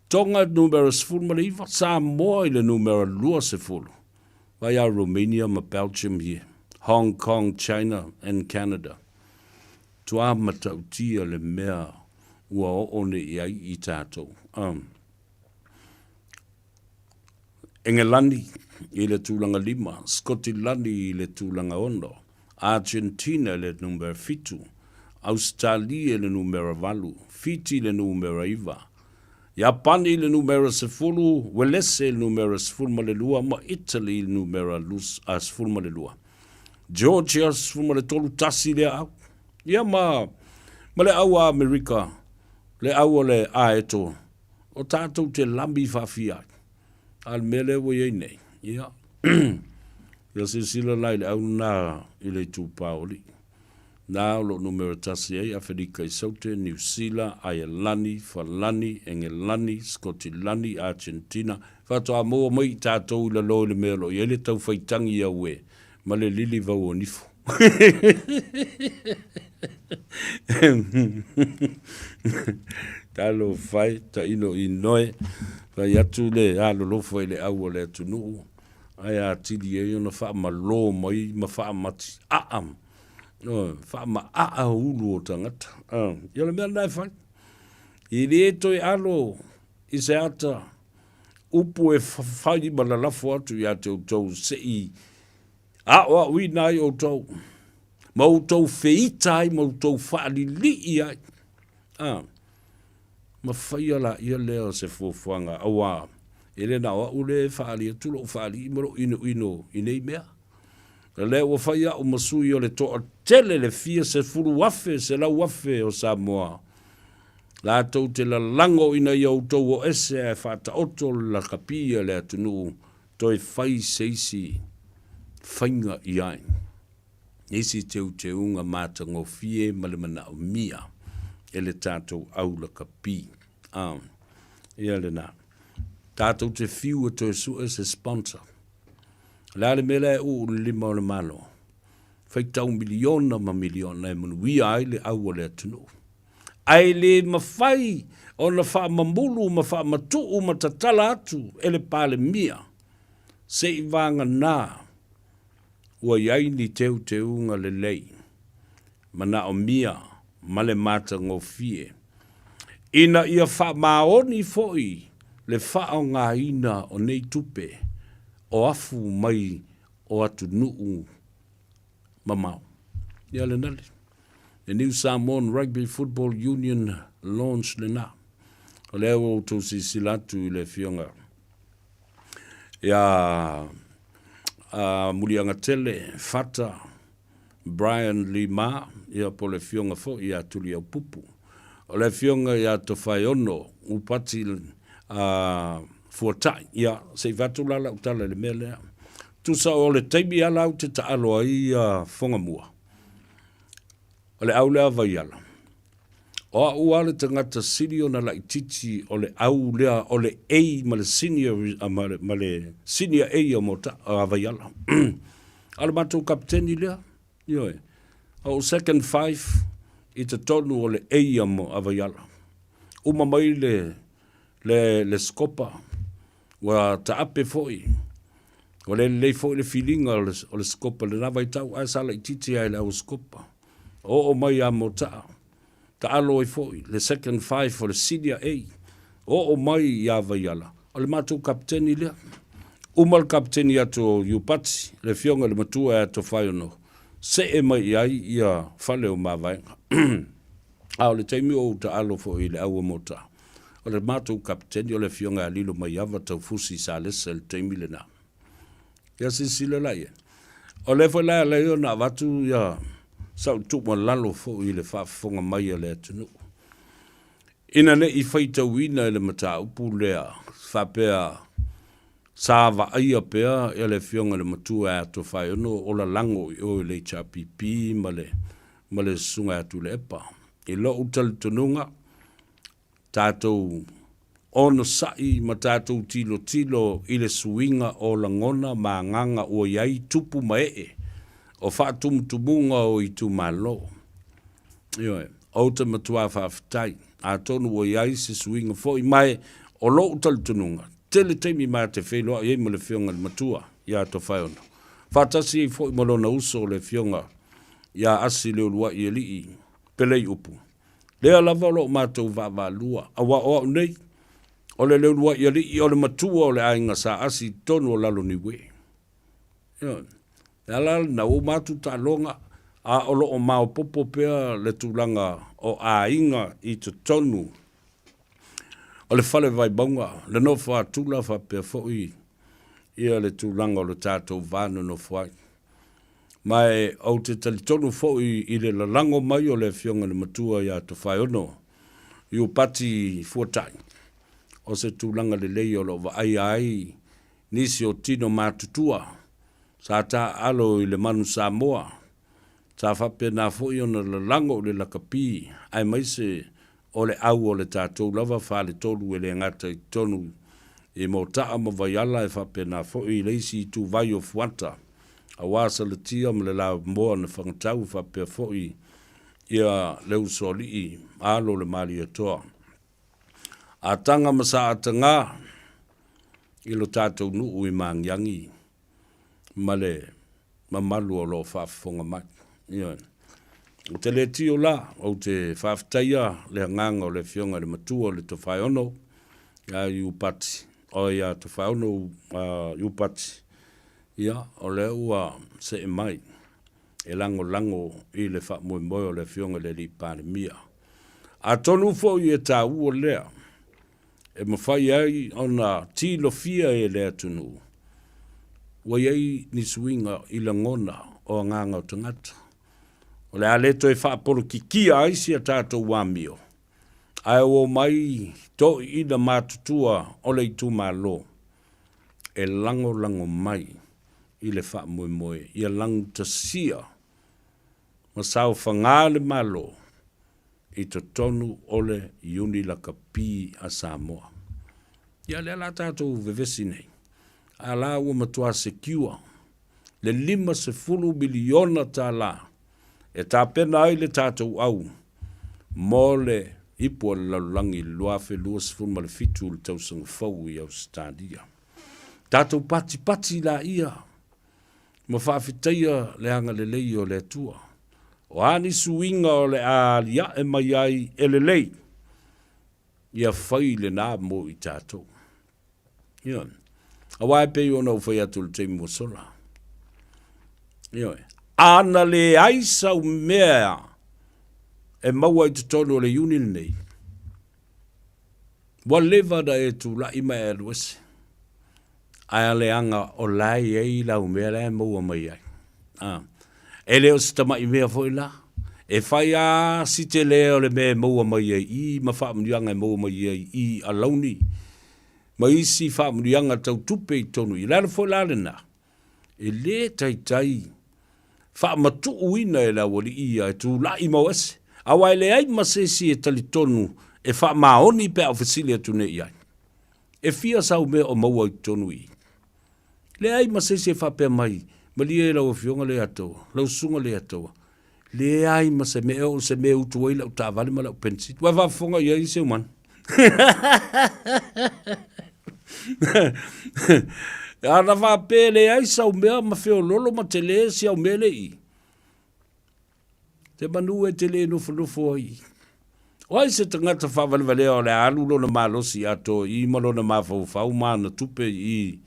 Tonga numera 19, Samoa i le numera 20, vai a Romania ma Belgium here, Hong Kong, China and Canada. Tuā matautia le mea ua oo nei i ai i tātou. Um. Engelani i le tulaga lima, Skotilani i le tulaga ono, Argentina i le numera fitu, Ausetalia i le numera valu, Fiti i le numera iva, Iapani i le numera sefulu, Uelese i le numera 12 ma Italy i le numera 12. Georgia 13, tasi lea au. Ia ma, ma le au a Amerika, le au o le aeto, o tātou te lami faafia ai. A le mea lea ua i ai nei, ia, ia silasila la i le au lena i le itupa o alii. Na o lo o numera tasi ai Aferika i Saute, Niu Sila, Aialani, Falani, Engelani, Skotilani, Argentina, faatoa maua mai i tātou i lalo i le mea o lo o i ai le tau whaitangi auē ma le lili vau o nifo. Talofa e, tailo i noe, fai atu le alolofa i le au o le atunuu, ae atili ai ona faamalō mai ma faamati aa, faamaaa ulu o tagata. Ia o le mea lena e fai. E le toe alo i se ata upu e fai ma lalafo atu ia te outou se i aoaoina ai outou, ma outou feita ai ma outou faalilii ai. A, ma faia laia lea o se fuafuaga, auā, e le na o a'u lea e faaali atu lo'u faalii ma lo'u inoino i nei mea. O lea ua fai a'u ma sui o le toatele le fia 10,000, 100,000 o Samoa, latou te lalago ina ia outou o ese ae faataoto le lakapi a le atunuu toe fai se isi faiga i ai isi teuteuga matagofie ma le manaomia e le tatou au lakapi. A, ia lena. Tatou te fiu e toe sue se sponsor. O le a le mea la e uu i le lima o le Malo? Faitau miliona ma miliona e manuia ai le au o le atunuu. Ae le mafai ona faamamulu ma faamatuu ma tatala atu e le Palemia seivaganā ua i ai ni teuteuga lelei, manaomia ma le matagofie, ina ia faamaoni foi le faaaogaina o nei tupe o afu mai o atunuu mamao. Ia lena le The New Samoan Rugby Football Union launch lena. O lea ua outou silasila atu i le afioga ia Muliagatele Fata Brian Lima, ia po o le afioga foi ia Tuliaupupu. O le afioga ia Tofaeono Upati Fuatai, ia se i fai atu la lau tala i le mea lea. Tusa o le taimi lava la ou te taalo ai ia Fogamua, o le au lea Vaiala. O a'u lava le tagata sili ona laitiiti o le au lea o le A ma le senior ma le, ma le senior A o Mota, a Vaiala. A o le matou kapeteni lea, ioe, o second five i totonu o le A a Vaiala. Uma mai le, le, le skopa, ua taape foi, ua le lelei foi le filiga o le, o le skopa i lena vaitau, ae sa laitiiti lava i le au skopa. Oo mai ia Motaa. Taalo ai foi le second five o le Senior A. Oo mai ia Vaiala, o le matou kapeteni lea. Uma le kapeteni atu o Iupati, le afioga i le matua ia Tofaeono, see mai i ai ia fale o Mavaega. A o le taimi o ou taalo foi i le au o Mota, o le matou kapeteni o le afioga ia Lilomaiava Taufusi Salesa i le taimi lena. Ia silasila la i ai. O lea foi la e ala ai ona avatu ia sau tuualalo foi i le faafofoga mai a le atunuu, ina ne i faitauina i le mataupu lea faapea sa vaaia pea ia le afioga i le matua ia Tofaeono o lalago i o i le HRPP ma le ma le susuga ia Tuilaepa. I lou talitonuga, tatou onosai ma tatou tilotilo i le suiga o lagona ma agaga ua i ai tupu ma ee o faatumutumuga o itumalo. Ioe, ou te matuā faafetai, atonu ua i ai se suiga foi ma e o lou talitonuga, tele taimi ma te feiloai ai ma le Afioga i le Matua ia Tofaeono, faatasi ai foi ma lona uso le Afioga ia Asi Leuluai Alii Peleiupu. Lea lava o lo o matou vaavaalua, aua o au nei, o le Leuluai Alii o le matua o le aiga Sa Asi i totonu o Laloniue. Ioe. E ala lena, ua uma atu taaloga, a o lo o maopoopo pea le tulaga o aiga i totonu o le fale Vaimauga, le nofo a Tula faapea foi ia le tulaga o le tatou va nonofo ai. Ma e ou te talitonu foi i le lalago mai o le Afioga i le Matua ia Tofaeono Iupati Fuatai, o se tulaga lelei o lo o vaaia ai nisi o tino matutua sa taaalo i le Manu Samoa, sa faapena foi ona lalago i le lakapi aemaise o le au o le tatou lava faletolu e le gata i totonu i Motaa ma Vaiala e faapena foi i le isi ituvai o Fuata aua Salatia ma le Lamoa na Fangatau faapea foi ia le Usoalii alo o le Malietoa. Ataga ma Saataga i lo tatou nuu i Magiagi ma le mamalu o lo o faafofoga mai. Ioe. Ou te le tio la, ou te faafetaia le agaga o le Afioga i le Matua o le Tofaeono ia Iupati, o ia Tofaeono Iupati, ia, o lea ua see mai e lagolago i le faamoemoe o le Afioga i le Alii Palemia. Atonu foi e taua lea e mafai ai ona tilofia e le atunuu ua i ai ni suiga i lagona o agaga o tagata. O le a le toe faapolokikia ai si a tatou amio, ae ua omai toeaiina matutua o le itumalo e lagolago mai i le faamoemoe ia lagutasia ma saofaga le Malo i totonu o le Iuni Lakapi a Samoa. Ia lea la tatou vevesi nei, a la ua matua secure le $50 miliona tala e tapena ai le tatou au mo le Ipu o le Lalolagi i le 2027 i le tausaga fou i Ausetalia. Tatou patipati laia ma faafetaia le agalelei o le Atua. O a ni suiga o le a aliae mai ai e lelei, ia fai lena mo i tatou. Ioe. Aua e pei ona ou fai atu i le taimi ua sola. Ioe. A na leai sau mea e maua i totonu o le iuni lenei, ua leva ona e tulai ma e alu ese. Ae a leaga o la e i ai lau mea la e maua mai ai. A. E le o se tamai mea foi la. E fai lava si tele o le mea e maua mai ai i ma faamanuiaga e maua mai ai i alauni ma isi faamanuiaga tau tupe i totonu i. O le ala foi la lena, e le taitai faamatuuina e le aualii ia e tulai mau ese, aua e leai ma se isi e talitonu e faamaoni pe a ou fesili atu nei i ai. E fia sau mea o maua i totonu i i? Leai ma se isi e faapea mai, Malie lau Afioga Leiataua, lau Susuga Leiataua, leai ma se mea e oo i se mea e utu ai lau taavale ma lau penisini. Ua e faafofoga i ai Seumanu? Ana faapea e leai sau mea ma feololo ma tele si au mea lea i i, te manu e te le nofonofo ai i i. O ai se tagata faavalevalea o le a alu lona malosi atoa i i ma lona mafaufau ma ana tupe i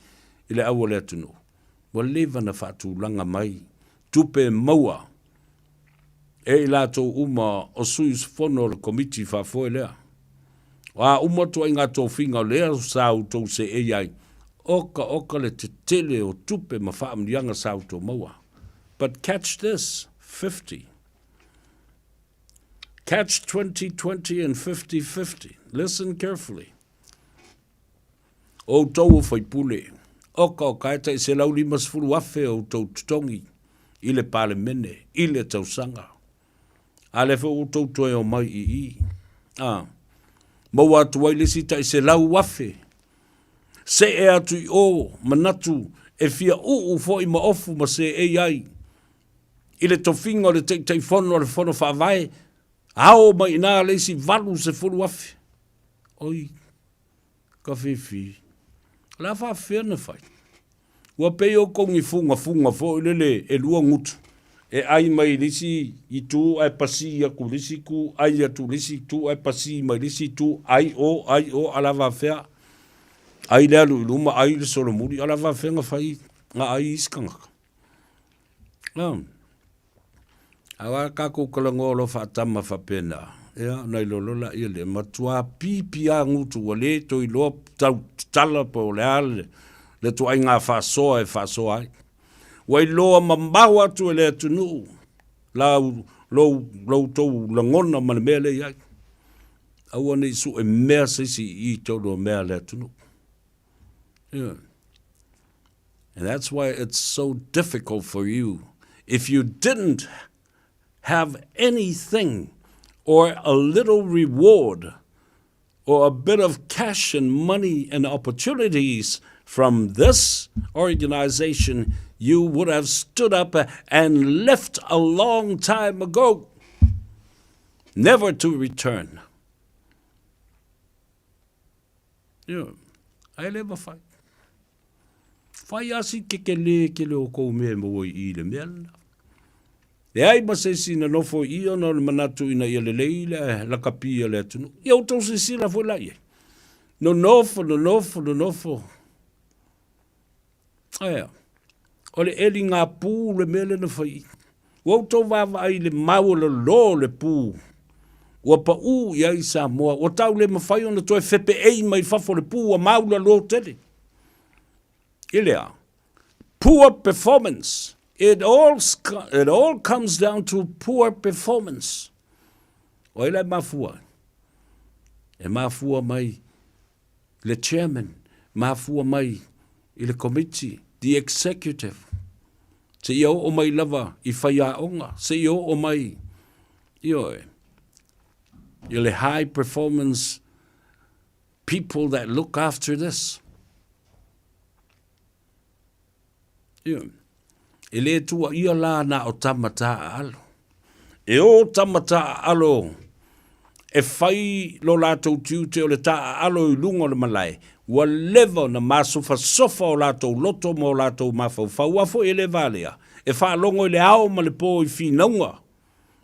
i le au o le atunuu? Ua leva na faatulaga mai tupe e maua e i latou uma o sui usufono o le Komiti Faafoe lea. O a uma ituaiga tofiga o lea sa outou seei ai, oka oka le tetele o tupe ma faamanuiaga sa outou maua. But catch this, 50. Catch 20, 20 and 50, 50. Listen carefully. O outou o faipule, oka oka e tai 150,000 o outou totogi i le Palemene, i le tausaga. A lea foi ua outou toe omai i i. A, maua atu ai le isi tai 100,000. See atu i o, manatu e fia uu foi ma ofu ma seei ai i le tofiga o le Taitaifono o le Fono Faavae, ao mai i ina le isi 80,000. Oi, ka fifi. O le a faafefea ona fai? Ua pei o kou ni fugafuga foi lele e lua gutu, e ai mai i le isi itu ae pasi atu i le isi itu, ai atu i le isi itu ae pasi mai i le isi itu, ai o, ai o, a o le a faafefea? Ai le alu i luma, ai le solomuli, a o le a faafefea ona fai na ai isi tagata? Aua tatou talanoa loa faatama faapena, ia ona iloa loa laia lea, matua pipi lava gutu ua le toe iloa tau tatala po o le a le ituaiga faasoa e faasoa ai. Ua iloa mamao atu e le atunuu lau, lou, lo outou lagona ma le mea lea e i ai. Aua ne i sue mea se isi i i tonu o mea a le atunuu. Yeah. And that's why it's so difficult for you. If you didn't have anything or a little reward or a bit of cash and money and opportunities from this organization, you would have stood up and left a long time ago, never to return. Ioe. Ae le mafai. Fai lava si kekelē tele o kou mea e maua i i le mea lena. Leai ma se isi na nofo i i ona o le manatu ina ia lelei le lakapi a le atunuu. Ia outou silasila foi la i ai. Nonofo, nonofo, nonofo. Aea. O le eliga pū le mea lea na fai i. Ua outou vaavaai i le maualalo o le pū ua paū i ai Samoa, ua tau le mafai ona toe fepeei mai fafo le pū ua maualalo tele. I le a? Poor performance. It all, it all comes down to poor performance. O ai la e mafua ai? E mafua mai le chairman, mafua mai i le komiti, the executive, seia oo mai lava i faiaoga, seia oo mai, ioe, i le high performance people that look after this. Ioe. E le tuuaia la na o tama taaalo. E o tama taaalo e fai lo latou tiute o le taaalo i luga o le malae, ua leva ona masofasofa o latou loto ma o latou mafaufau, aua foi e le valea e faalogo i le ao ma le po i finauga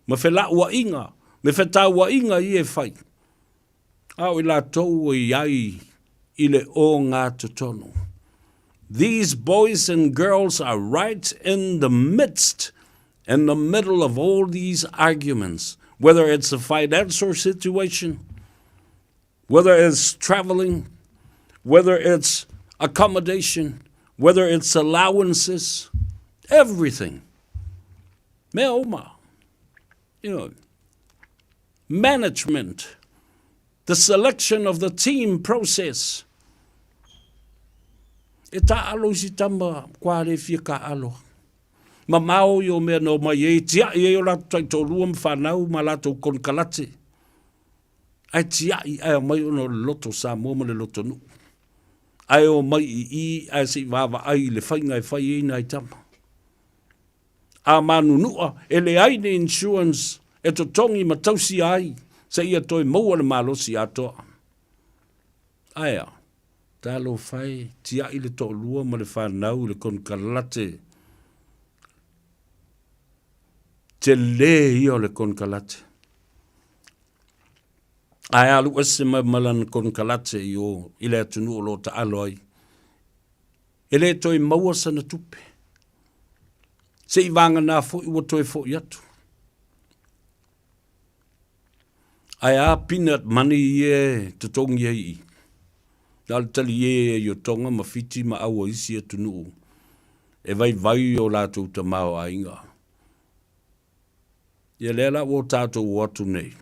ma felauaiga me fetauaiga ia e fai. A o i latou e i ai i le ogatotonu. These boys and girls are right in the midst, in the middle of all these arguments, whether it's a financial situation, whether it's traveling, whether it's accommodation, whether it's allowances, everything. Mea uma. You know, management, the selection of the team process. E tāʻalo isi tama kua le fia kāʻalo. Mamao i o mea na omai ai, tiaʻi ai o latou taitoalua ma fanau ma latou konekarate. Ae tiaʻi ae omai ona o le loto Samoa ma le loto nuʻu. Ae omai i i ae se i vaavaai i le faiga e fai ai nai tama. A manunua, e leai ni insurance e totogi ma tausia ai seia toe maua le malosi atoa. Aea, talofa e, tiai le toalua ma le fanau i le konekarate tele ia o le konekarate. Ae alu ese mai ma lana konekarate i o i le atunuu o lo o taalo ai. E le toe maua sana tupe. Se i vagana foi ua toe foi atu. Ae a peanut money ia e totogi ai i i? Na o le taliē ai o Tonga ma Fiti ma au o isi atunuu e vaivai o latou tamaoaiga. Ia lea la ua o tatou o atu nei,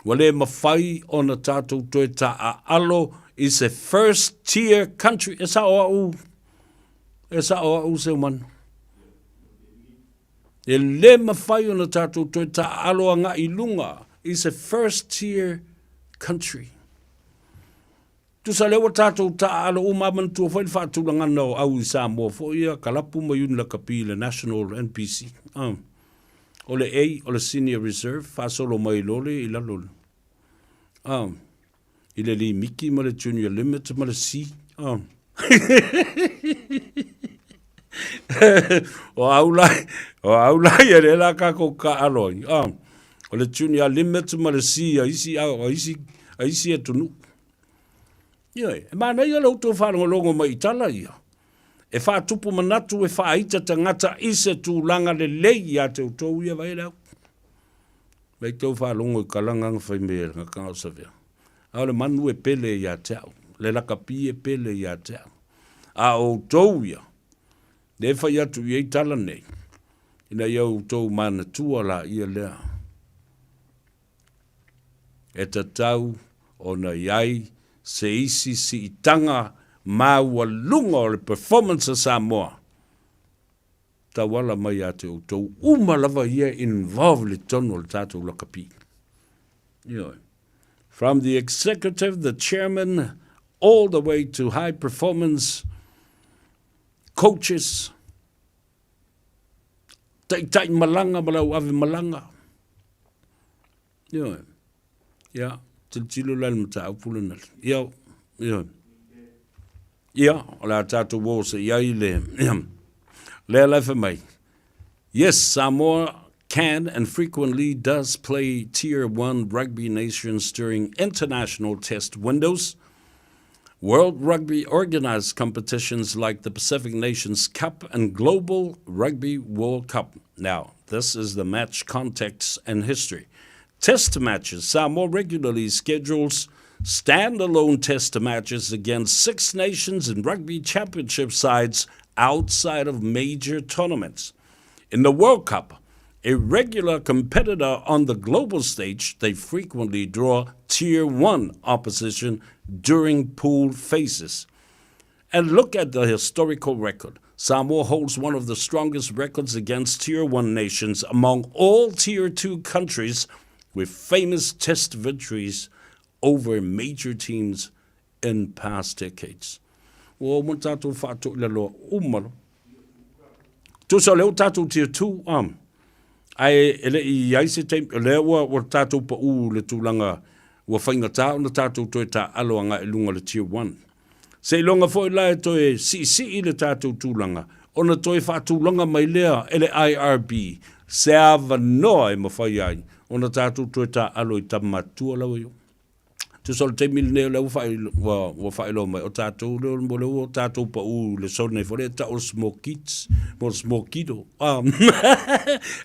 ua le mafai ona tatou toe taaalo i se first tier country. E sao au, e sao au Seumanu. E le mafai ona tatou toe taaalo agai i luga i se first tier country. Tusa lea ua tatou taaalo uma a manatua foi le faatulagana o au i Samoa foi ia kalapu ma Iuni Lakapi i le National NPC. Uh. O le A o le Senior Reserve faasolo mai loa le i lalo le uh. I le limiki ma le Junior Limit ma le C. Uh. o au la, o au la ia le la kākou kaalo ai. Uh. O le Junior Limit ma le C a isi, a isi, a isi atunuu. Ioe, e manaia lo outou faalogologo mai i tala ia. E faatupu manatu e faaita tagata i se tulaga lelei ia te outou ia vai le au. Mai tou faalogo i kalagaga fai mai e gakanga o savea. A o le manu e pele ia te au, le lakapi e pele ia te au. A o outou ia, le fai atu i ai tala nei, ina ia outou manatua la ia lea. E tatau ona i ai se isi siitaga maualuga o le performance a Samoa tauala mai ia te outou uma lava ia involved i totonu o le tatou lakapi. Ioe. From the executive, the chairman, all the way to high performance coaches, Taitai malaga ma lau ave malaga. Ioe. Ia, tilotilo la i le mataupu lena. Ia, ioe. Ia, o le a tatou o se i ai le, ia, lea la e fai mai. Yes, Samoa can and frequently does play Tier 1 rugby nations during international test windows. World Rugby organized competitions like the Pacific Nations Cup and Global Rugby World Cup. Now, this is the match context and history. Test matches. Samoa regularly schedules standalone test matches against six nations and rugby championship sides outside of major tournaments. In the World Cup, a regular competitor on the global stage, they frequently draw Tier 1 opposition during pool phases. And look at the historical record. Samoa holds one of the strongest records against Tier 1 nations among all Tier 2 countries with famous test victories over major teams in past decades. Ua uma tātou whaatoʻilaloa uma loa. Tusa o lea ua tātou tier 2, um, ae e le i ai se taimi, o lea ua, ua tātou paʻū le tulaga ua faigata ona tātou toe tāalo agai i luga o le tier 1. Seiloga foi la e toe siisii le tātou tulaga, ona toe faatulaga mai lea e le IRB se avanoa e mafai ai ona tātou toe tāalo i tama matutua lava ia. Tusa o le taimi lenei o lea ua faai, ua, ua faailoa mai, o tātou lea, o lea ua tātou paʻū i le sone foi lea e tau o le smokits, mo le smokito. Um,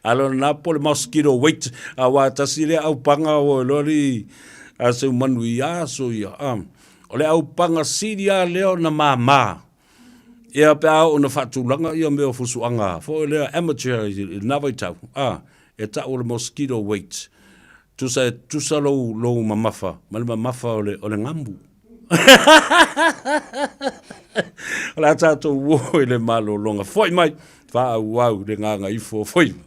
a lona nā po le mosquito weight, a wā tasi lea aupaga o iloa li a seu manu i aso ia. Um, o le aupaga sili a lea ona māmā. Ia pe a oo ina faatulaga ia mea o fusuaga foi lea amateur i lena vaitau, a, e tau o le mosquito weight. Tusa e tusa lou, lou mamafa ma le mamafa o le, o le gamu. O le a tatou o i le malologa. Foi mai, faaauau le gagaifo o Foima.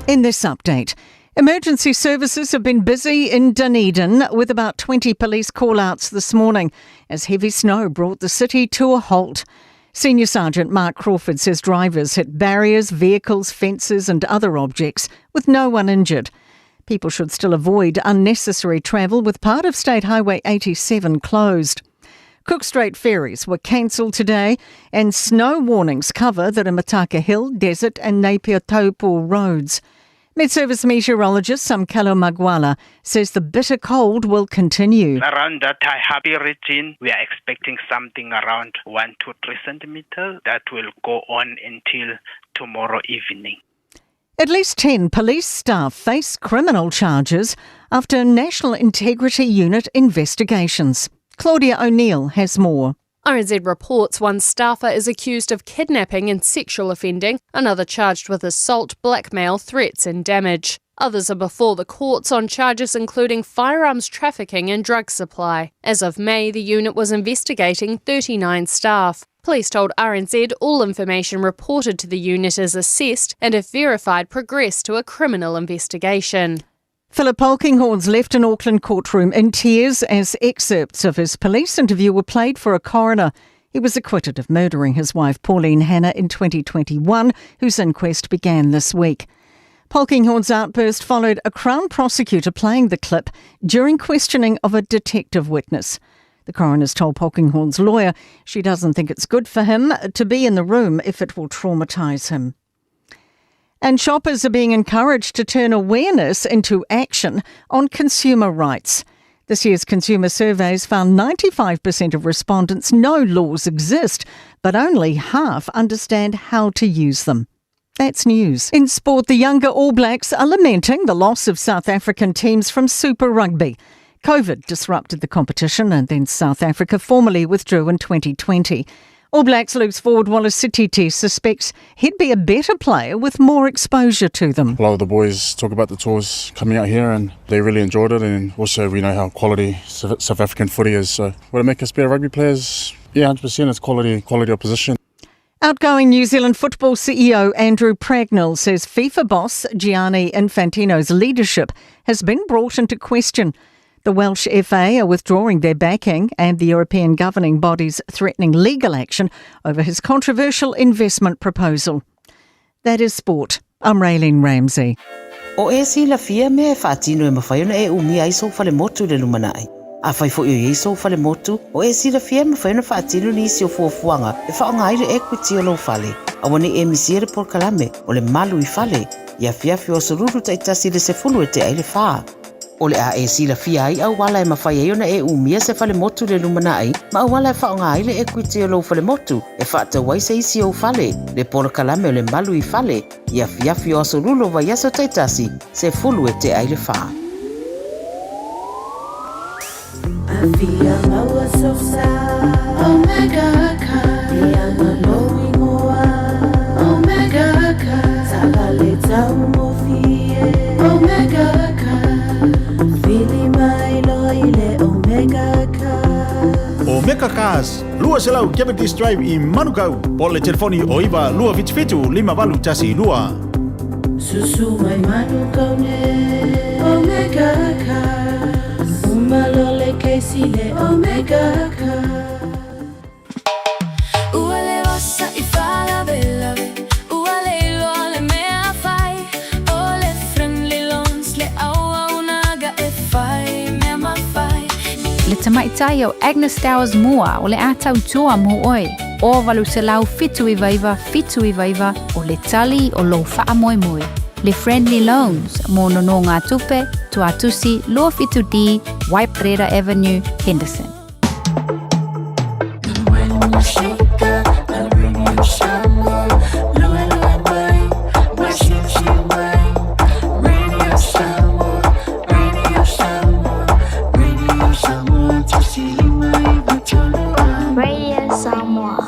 In this update, emergency services have been busy in Dunedin with about 20 police call-outs this morning as heavy snow brought the city to a halt. Senior Sergeant Mark Crawford says drivers hit barriers, vehicles, fences, and other objects with no one injured. People should still avoid unnecessary travel with part of State Highway 87 closed. Cook Strait ferries were cancelled today and snow warnings cover the Rimutaka Hill, Desert and Napier Taupo roads. Met-Service meteorologist Samkelo Magwala says the bitter cold will continue. Around that Taihape region, we are expecting something around 1 to 3 centimeters. That will go on until tomorrow evening. At least 10 police staff face criminal charges after National Integrity Unit investigations. Claudia O'Neill has more. RNZ reports one staffer is accused of kidnapping and sexual offending, another charged with assault, blackmail, threats and damage. Others are before the courts on charges including firearms trafficking and drug supply. As of May, the unit was investigating 39 staff. Police told RNZ all information reported to the unit is assessed and, if verified, progressed to a criminal investigation. Philip Polkinghorne's left an Auckland courtroom in tears as excerpts of his police interview were played for a coroner. He was acquitted of murdering his wife Pauline Hanna in 2021, whose inquest began this week. Polkinghorne's outburst followed a Crown prosecutor playing the clip during questioning of a detective witness. The coroner's told Polkinghorne's lawyer she doesn't think it's good for him to be in the room if it will traumatise him. And shoppers are being encouraged to turn awareness into action on consumer rights. This year's consumer surveys found 95% of respondents know laws exist, but only half understand how to use them. That's news. In sport, the younger All Blacks are lamenting the loss of South African teams from Super Rugby. COVID disrupted the competition and then South Africa formally withdrew in 2020. All Blacks loose forward Wallace Sititi suspects he'd be a better player with more exposure to them. A lot of the boys talk about the tours coming out here and they really enjoyed it, and also we know how quality South African footy is. So would it make us better rugby players? Yeah, 100% it's quality, quality opposition. Outgoing New Zealand football CEO Andrew Pragnell says FIFA boss Gianni Infantino's leadership has been brought into question. The Welsh FA are withdrawing their backing and the European governing bodies threatening legal action over his controversial investment proposal. That is sport. I'm Raylene Ramsey. O e silafia mea e faatino e mafai ona e umia ai sou falemotu i le lumanai. Afai foi o i ai sou falemotu, o e silafia e mafai ona faatino nisi o fuafuaga e faaaoga ai le equity o lou fale. Aua ne i e misia le polokalame o le Malu i Fale i afiafi o aso Lulu taitasi i le 10 e tea i le fa. O le a e silafia ai auala e mafai ai ona e umia se falemotu i le lumanai ma auala e faaaoga ai le equity o lou falemotu e faatau ai se isi ou fale, le polokalame o le Malu i Fale i afiafi o aso Lulu o vaiaso taitasi, 10 e tea i le fa. Afia maua sosa Omega ka Ianga lou ingoa Omega ka Taavale taugofie Omega ka Vili mai loa i le Omega ka. Omega Cars, 200 Cavendish Drive i Manukau, po o le telefoni o 9 277 5812. Susu mai Manukau nei Omega Cars Uma loa le keisi le Omega Cars. Ua leva sa i faalavelave, ua le iloa le mea fai, o le Friendly Loans le auaunaga e fai mea mafai. Le tamaitai o Agnes Towers Moore o le a tautua mo oe. O 879 799 o le tali o lou faamoemoe. Le Friendly Loans mo nonogatupe, Tuatusi, 27D, Waiparera Avenue, Henderson. Radio Samoa.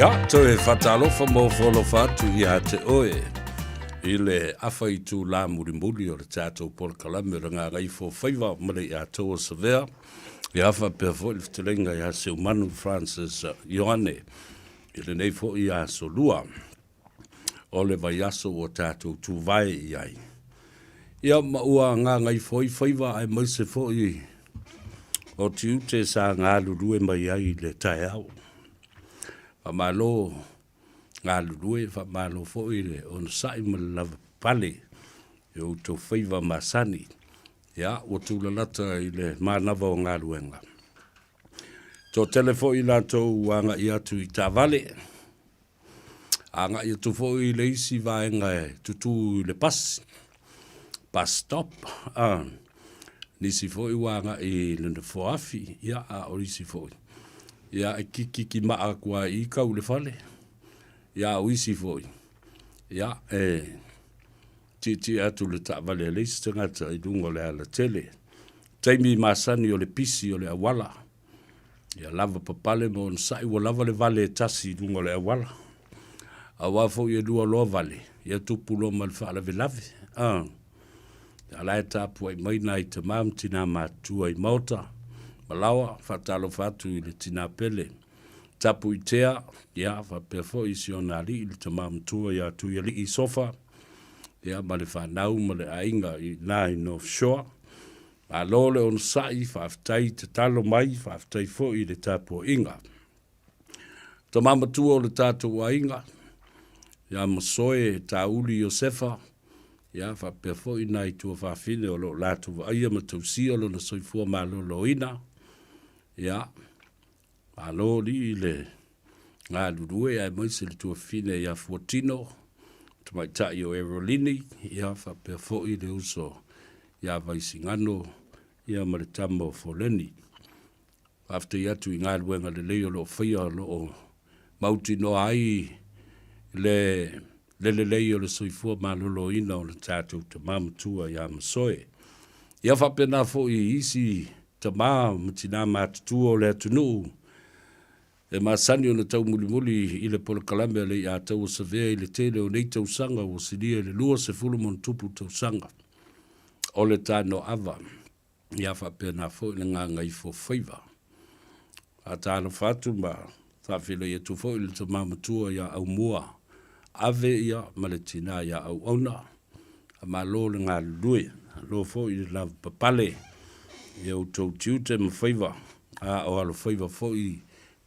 Ia, toe faatalofa ma ofo alofa atu ia te oe i le afa itulā mulimuli o le tatou polokalame o le Gagaifo Faiva ma le Iatoa Savea. Ia faapea foi le fetalaiga ia Seumanu Francis Ioane i lenei foi aso lua o le vaiaso ua tatou tuvae i ai. Ia ma ua gagaifo ai faiva aemaise foi o tiute sa galulue mai ai i le taeao. Faamalo galulue, faamalo foi le onosai ma le lavapapale i outou faiva masani. Ia, ua tulalata i le manava o galuega. Toatele foi i latou ua agai atu i taavale, agai atu foi i le isi vaega e tutū i le pasi, bus stop, a, nisi foi ua agai i le nofoa-afi, ia, a o isi foi, ia, e kikikimaa atu lava i i tau i le fale, ia, a o isi foi, ia, e tietie atu le taavale a le isi tagata i luga o le alatele. Taimi masani o le pisi o le auala, ia lava papale ma onosai ua lava le vale e tasi i luga o le auala. Aua foi e lua loa vale, ia tupu loa ma le faalavelave. A, a la e tapuai mai nai tama ma tina matutua i maota, malaoa, faatalofa atu i le tina pele. Tapuitea, ia faapea foi si ona alii le tama matua ia Tuialii Sofa, ia ma le fanau ma le aiga i ina i North Shore. Malo le onosai, faafetai tatalo mai, faafetai foi i le tapuaiga. Tama matua o le tatou aiga, ia Masoe Tauli Iosefa, ia faapea foi nai tuafafine o lo o latou vaaia ma tausia lona soifua maloloina, ia Malo alii le galulue aemaise le tuafafine ia Fuatino, tamaitai o Erolini, ia faapea foi le uso ia Vaisigano ia ma le tama o Foleni. Faafetai atu i galuega lelei o lo o faia o lo o mautinoa ai le le lelei o le soifua maloloina o le tatou tama matua ia Masoe. Ia faapena foi i isi tama ma tina matutua o le atunuu e masani ona taumulimuli i le polokalame a le Iataua Savea i le tele o nei tausaga ua silia i le 20 ma ona tupu tausaga o le tanoava. Ia faapena foi le gagaifo faiva. Faatalofa atu ma faafeiloai atu foi i le tama matua ia Aumua Ave ia ma le tina ia Auauna. Faamalo le galulue, malo foi le lavapapale i outou tiute ma faiva, a o alofaiva foi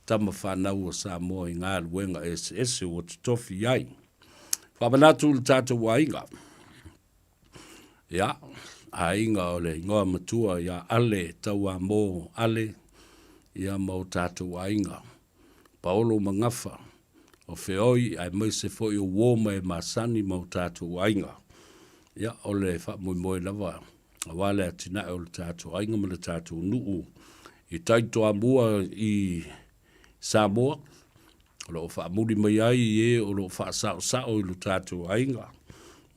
tama fanau a Samoa i galuega eseese ua totofi ai. Faamanatu i le tatou aiga. Ia, aiga o le igoa matua ia Ale Tauamo Ale, ia ma o tatou aiga, Paolo ma Gafa, o Feoi aemaise foi o uo ma e masani ma o tatou aiga. Ia, o le faamoemoe lava aua le atinae o le tatou aiga ma le tatou nuu i tai Toamua i Samoa, o lo o faamuli mai ai i e o lo o faasaosao i lo tatou aiga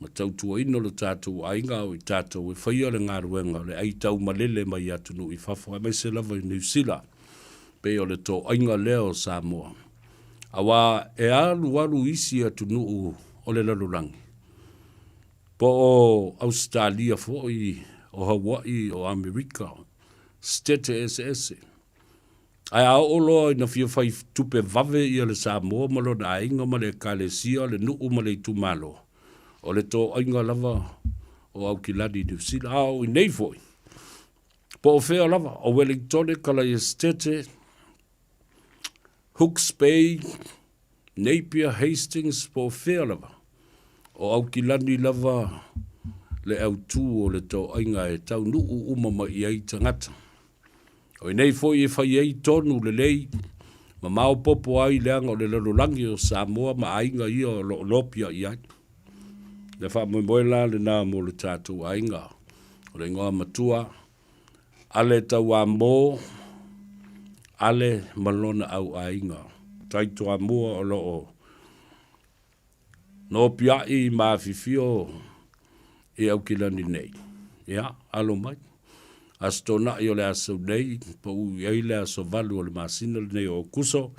ma tautuaina lo tatou aiga a o i tatou e faia le galuega o le aitaumalele mai atunuu i fafo aemaise lava i Niu Sila, pei o le toaiga lea o Samoa. Aua e alualu isi atunuu o le lalolagi, po o Ausetalia foi, o Hawaii, o Amerika, Setete eseese. Ae a oo loa ina fia fai tupe vave ia le Samoa ma lona aiga ma le Ekalesia, le nuu ma le itumalo, o le toaiga lava o Aukilani i Niu Sila. A o inei foi, po o fea lava, o Wellingtone, Kalaiesetete, Hooks Bay, Napier, Hastings, po o fea lava, o Aukilani lava le autū o le toaiga e taunuu uma mai i ai tagata. O inei foi e fai ai tonu lelei ma maopoopo ai leaga o le lalolagi o Samoa ma aiga ia o lo o lopia i ai. Le faamoemoe la lena mo le tatou aiga. O le igoa matua, Ale Tauamo, Ale ma lona au aiga. Taitoamua o lo o Nopiai ma afifio i Aukilani nei. Ia, alo mai. Aso Toonai o le aso nei, pau i ai le aso 8 o le masina lenei o Aokuso,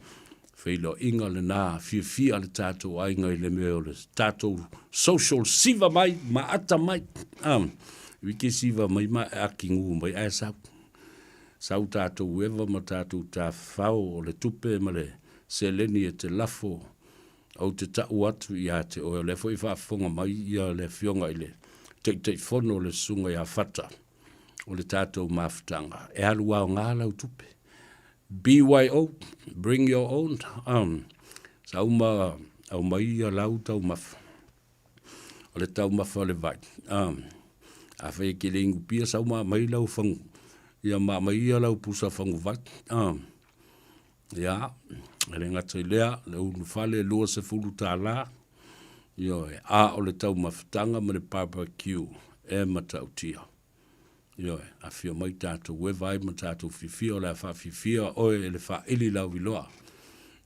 Feiloaiga lena fiafia le tatou aiga i le mea o le tatou social siva mai ma ata mai. Um, wiki siva mai ma e aki ngu mai ae sau. Sau tatou eva ma tatou tafafao o le tupe ma le seleni e te lafo ou te ta'u atu ia te oe. O lea foi e faafofoga mai ia le Afioga i le Taitaifono o le Susuga ia Fata o le tatou mafutaga, e alu aoga lau tupe. BYO, bring your own, um, sau ma aumai ia lau taumafa. O le taumafa o le vai. Um, afai e ke le inu pia, sau ma aumai lau fagu, ia ma aumai ia lau pusa fagu vai. Um, ia, e le gata i lea, le ulu fale $20, ioe, a o le taumafataga ma le barbecue e matautia. Ioe, afio mai tatou e vaai ma tatou fiafia, o le a faafiafia oe e le faaili lauiloa.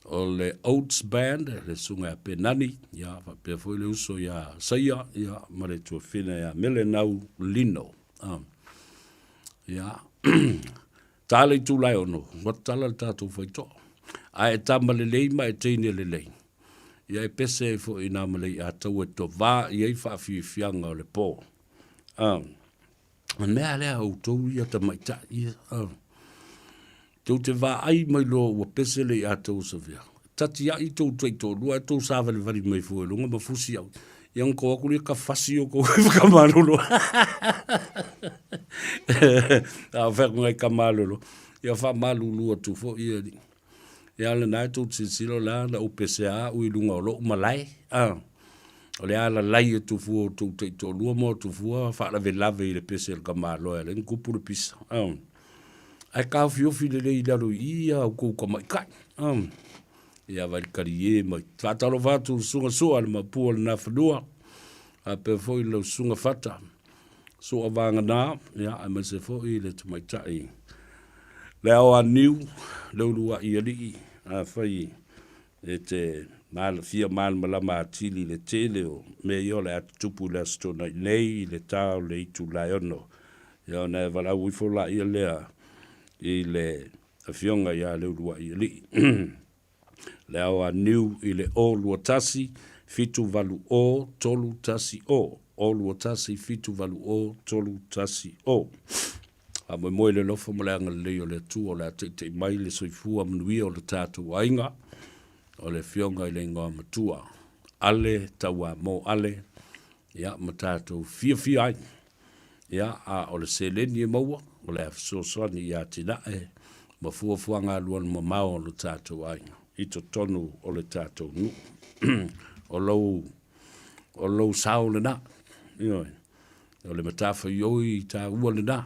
O le Oats Band, le susuga ia Penani, ia, faapea foi le uso ia Saia, ia, ma le tuafine ia Melenau Lino. Um, ia, ta le itula e ono, ua tala le tatou faitoa. Ae e tama lelei ma e teine lelei. Ia e pese ai foi i nā malei a tau e tovā i ai faafiafiaga o le pō. A, o le mea lea outou ia tamaitai ia, a, tou te vaai mai loa ua pese le iā tou Sofia. Tatiai tou taitoalua ae tou savalivali mai fua i luga ma fusi au. Ia ona tou atu lea ka fasi o tou whakamalolo. A o whea ngai ka malolo. Ia whamalulu atu fo ia ni. Ia lena e tou te silasila o le a na ou pesea au i luga o lou malae, a. O le a lalai atu fua o tou taitoalua ma o atu fua faalavelave i le pese a le tamaloa e ala ai ona tupu le pisa, a. Ae taofiofi lelei i lalo i i a outou tamaitai, a. Ia vai le talie mai. Faatalofa atu i le Susuga Sua le Maopu o le Nafanua, faapea foi lau Susuga Fata. Sua Vagana, ia, aemaise foi le tamaitai le ao aniu, le uluai alii, afai e te fia malamalama atili i le tele o mea ia o le a tutupu i le Aso Toonai nei i le ta o le itula e 6, ia ona e valaau ifo laia lea i le Afioga ia Leuluai Alii. Le ao aniu i le 0 21 780 310, 0 21 780 310. Faamoemoe i le alofa ma le agalelei o le Atua o le a taita'i mai le soifua manuia o le tatou aiga, o le Afioga i le Igoa Matua, Ale Tauamo Ale, ia, ma tatou fiafia ai. Ia, a o le seleni e maua, o le a fesoasoani i atinae ma fuafuaga alualumamao a lo tatou aiga i totonu o le tatou nuu. O lou, o lou sao lena, ioe, o le matafaioi taua lena.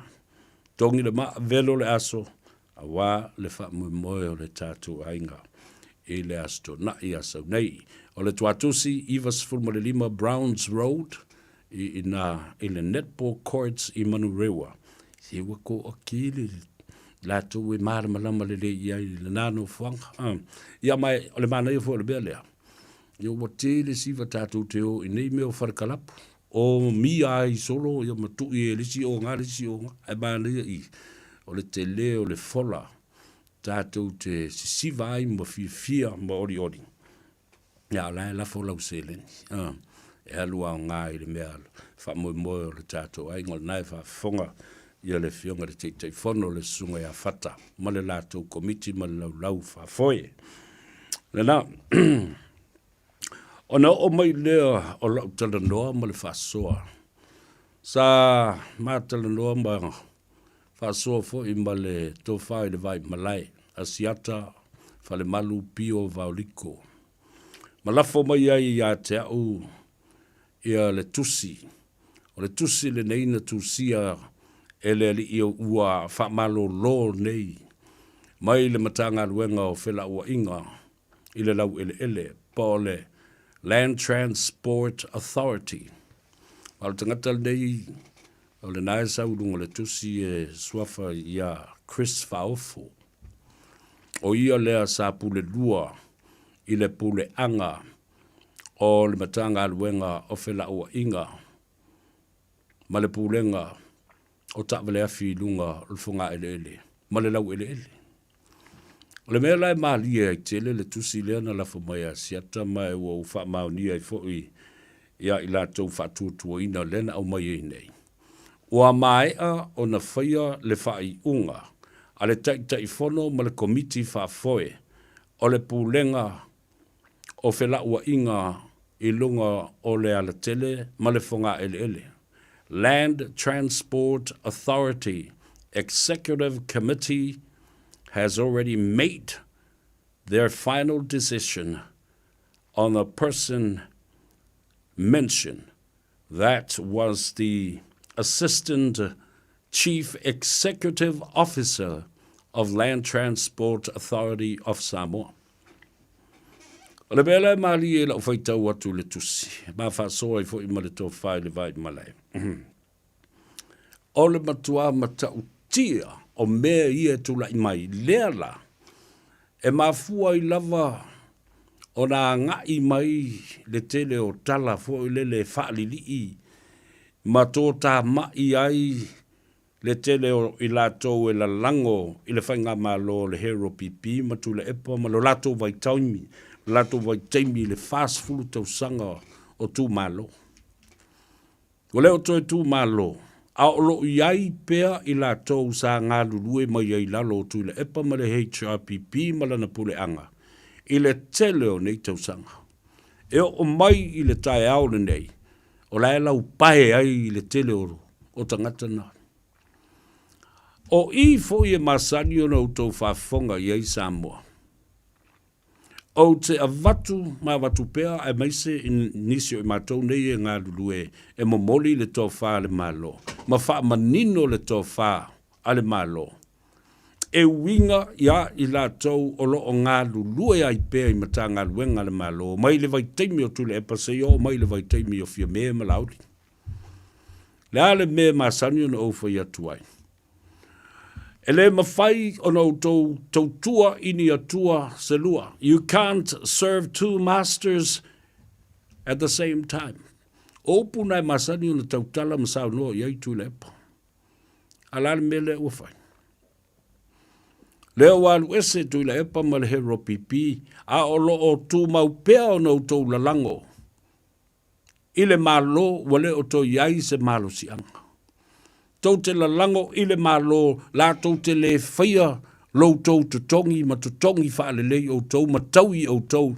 Togi le maa, velo le aso, aua le faamoemoe o le tatou aiga i le Aso Toonai a sau nei. O le Tuatusi 95 Browns Road i ina i le Netball Courts i Manurewa. Se ua toatele le latou e malamalama lelei i ai i lena nofoaga. Ah. Ia ma o le manaia foi o le mea lea, ia ua tele siva tatou te o i nei mea o falekalapu, o mia ai solo ia ma tui e le isi o ngā le isi o ngā, ae manaia i o le tele o le fola tatou te sisiva ai ma fiafia ma olioli. Ia o la e lafo lau seleni, ah, e alu aoga i le mea faamoemoe o le tatou aiga, o lena e faafofoga ia le Afioga i le Taitaifono le Susuga ia Fata ma le latou Komiti ma le Laulau Faafoe. Lena. Ona oo mai lea o lau talanoa ma le faasoa, sa ma talanoa ma faasoa foi ma le tofa i le Vaimalae, Asiata Falemalu Pio Vaoliko. Ma lafo mai ai ia te au ia le tusi. O le tusi lenei na tusia e le alii ua faamalolo nei mai le Matagaluega o Felauaiga i le laueleele po o le Land Transport Authority. A o le tagata lenei, o lena e sau i luga o le tusi e suafa ia Chris Faofo. O ia lea sa pulelua i le puleaga o le Matagaluega o Felauaiga ma le Pulega o Taavaleafi i luga o le fogaeleele ma le laueleele. O le mea la e malie ai tele le tusi lea na lafo mai e Asiata ma e ua ou faamaonia ai foi ia i latou faatuatuaina lea na aumai ai nei. Ua maea ona faia le faaiuga a le Taitaifono ma le Komiti Faafoe o le Pulega o Felauaiga i luga o le alatele ma le fogaeleele, Land Transport Authority Executive Committee has already made their final decision on the person mentioned That was the Assistant Chief Executive Officer of Land Transport Authority of Samoa. O le mea la e malie i lau faitau atu i le tusi, ma faasoa ai foi ma le tofa i le vai malae. O le matua matautia o mea ia e tulai mai, lea la, e mafua ai lava ona agai mai le tele o tala foi lele e faalilii ma totamai ai le tele o i latou e lalago i le faigamalo o le HRPP ma Tuilaepa ma lo latou vaitaimi, lo latou vaitaimi i le 40 tausaga o tumalo. Ua le o toe tu malo, a o lo o i ai pea i latou sa galulue mai ai i lalo o Tuilaepa ma le HRPP ma lana puleaga i le tele o nei tausaga. E oo mai i le taeao lenei, o la e laupae ai le tele o tagata na. O i foi e masani ona outou faafofoga i ai Samoa. Ou te avatu ma avatu pea aemaise i nisi o i matou nei e galulue e momoli le tofa a le Malo ma faamanino le tofa a le Malo e uiga iā i latou o lo o galulue ai pea i Matagaluega a le Malo mai le vaitaimi o Tuilaepa seia oo mai i le vaitaimi o Fiame ma Laauli. Le a le mea e masani ona ou fai atu ai? E le mafai ona outou tautua i ni atua se lua. You can't serve two masters at the same time. O upu na e masani ona tautala ma saunoa i ai Tuilaepa. A la le mea lea ua fai? Lea ua alu ese Tuilaepa ma le HRPP, a o lo o tumau pea ona outou lalago i le Malo ua le o toe i ai se malosiaga. Tou te lalago i le Malo latou te le faia loutou totogi ma totogi faalelei outou ma taui outou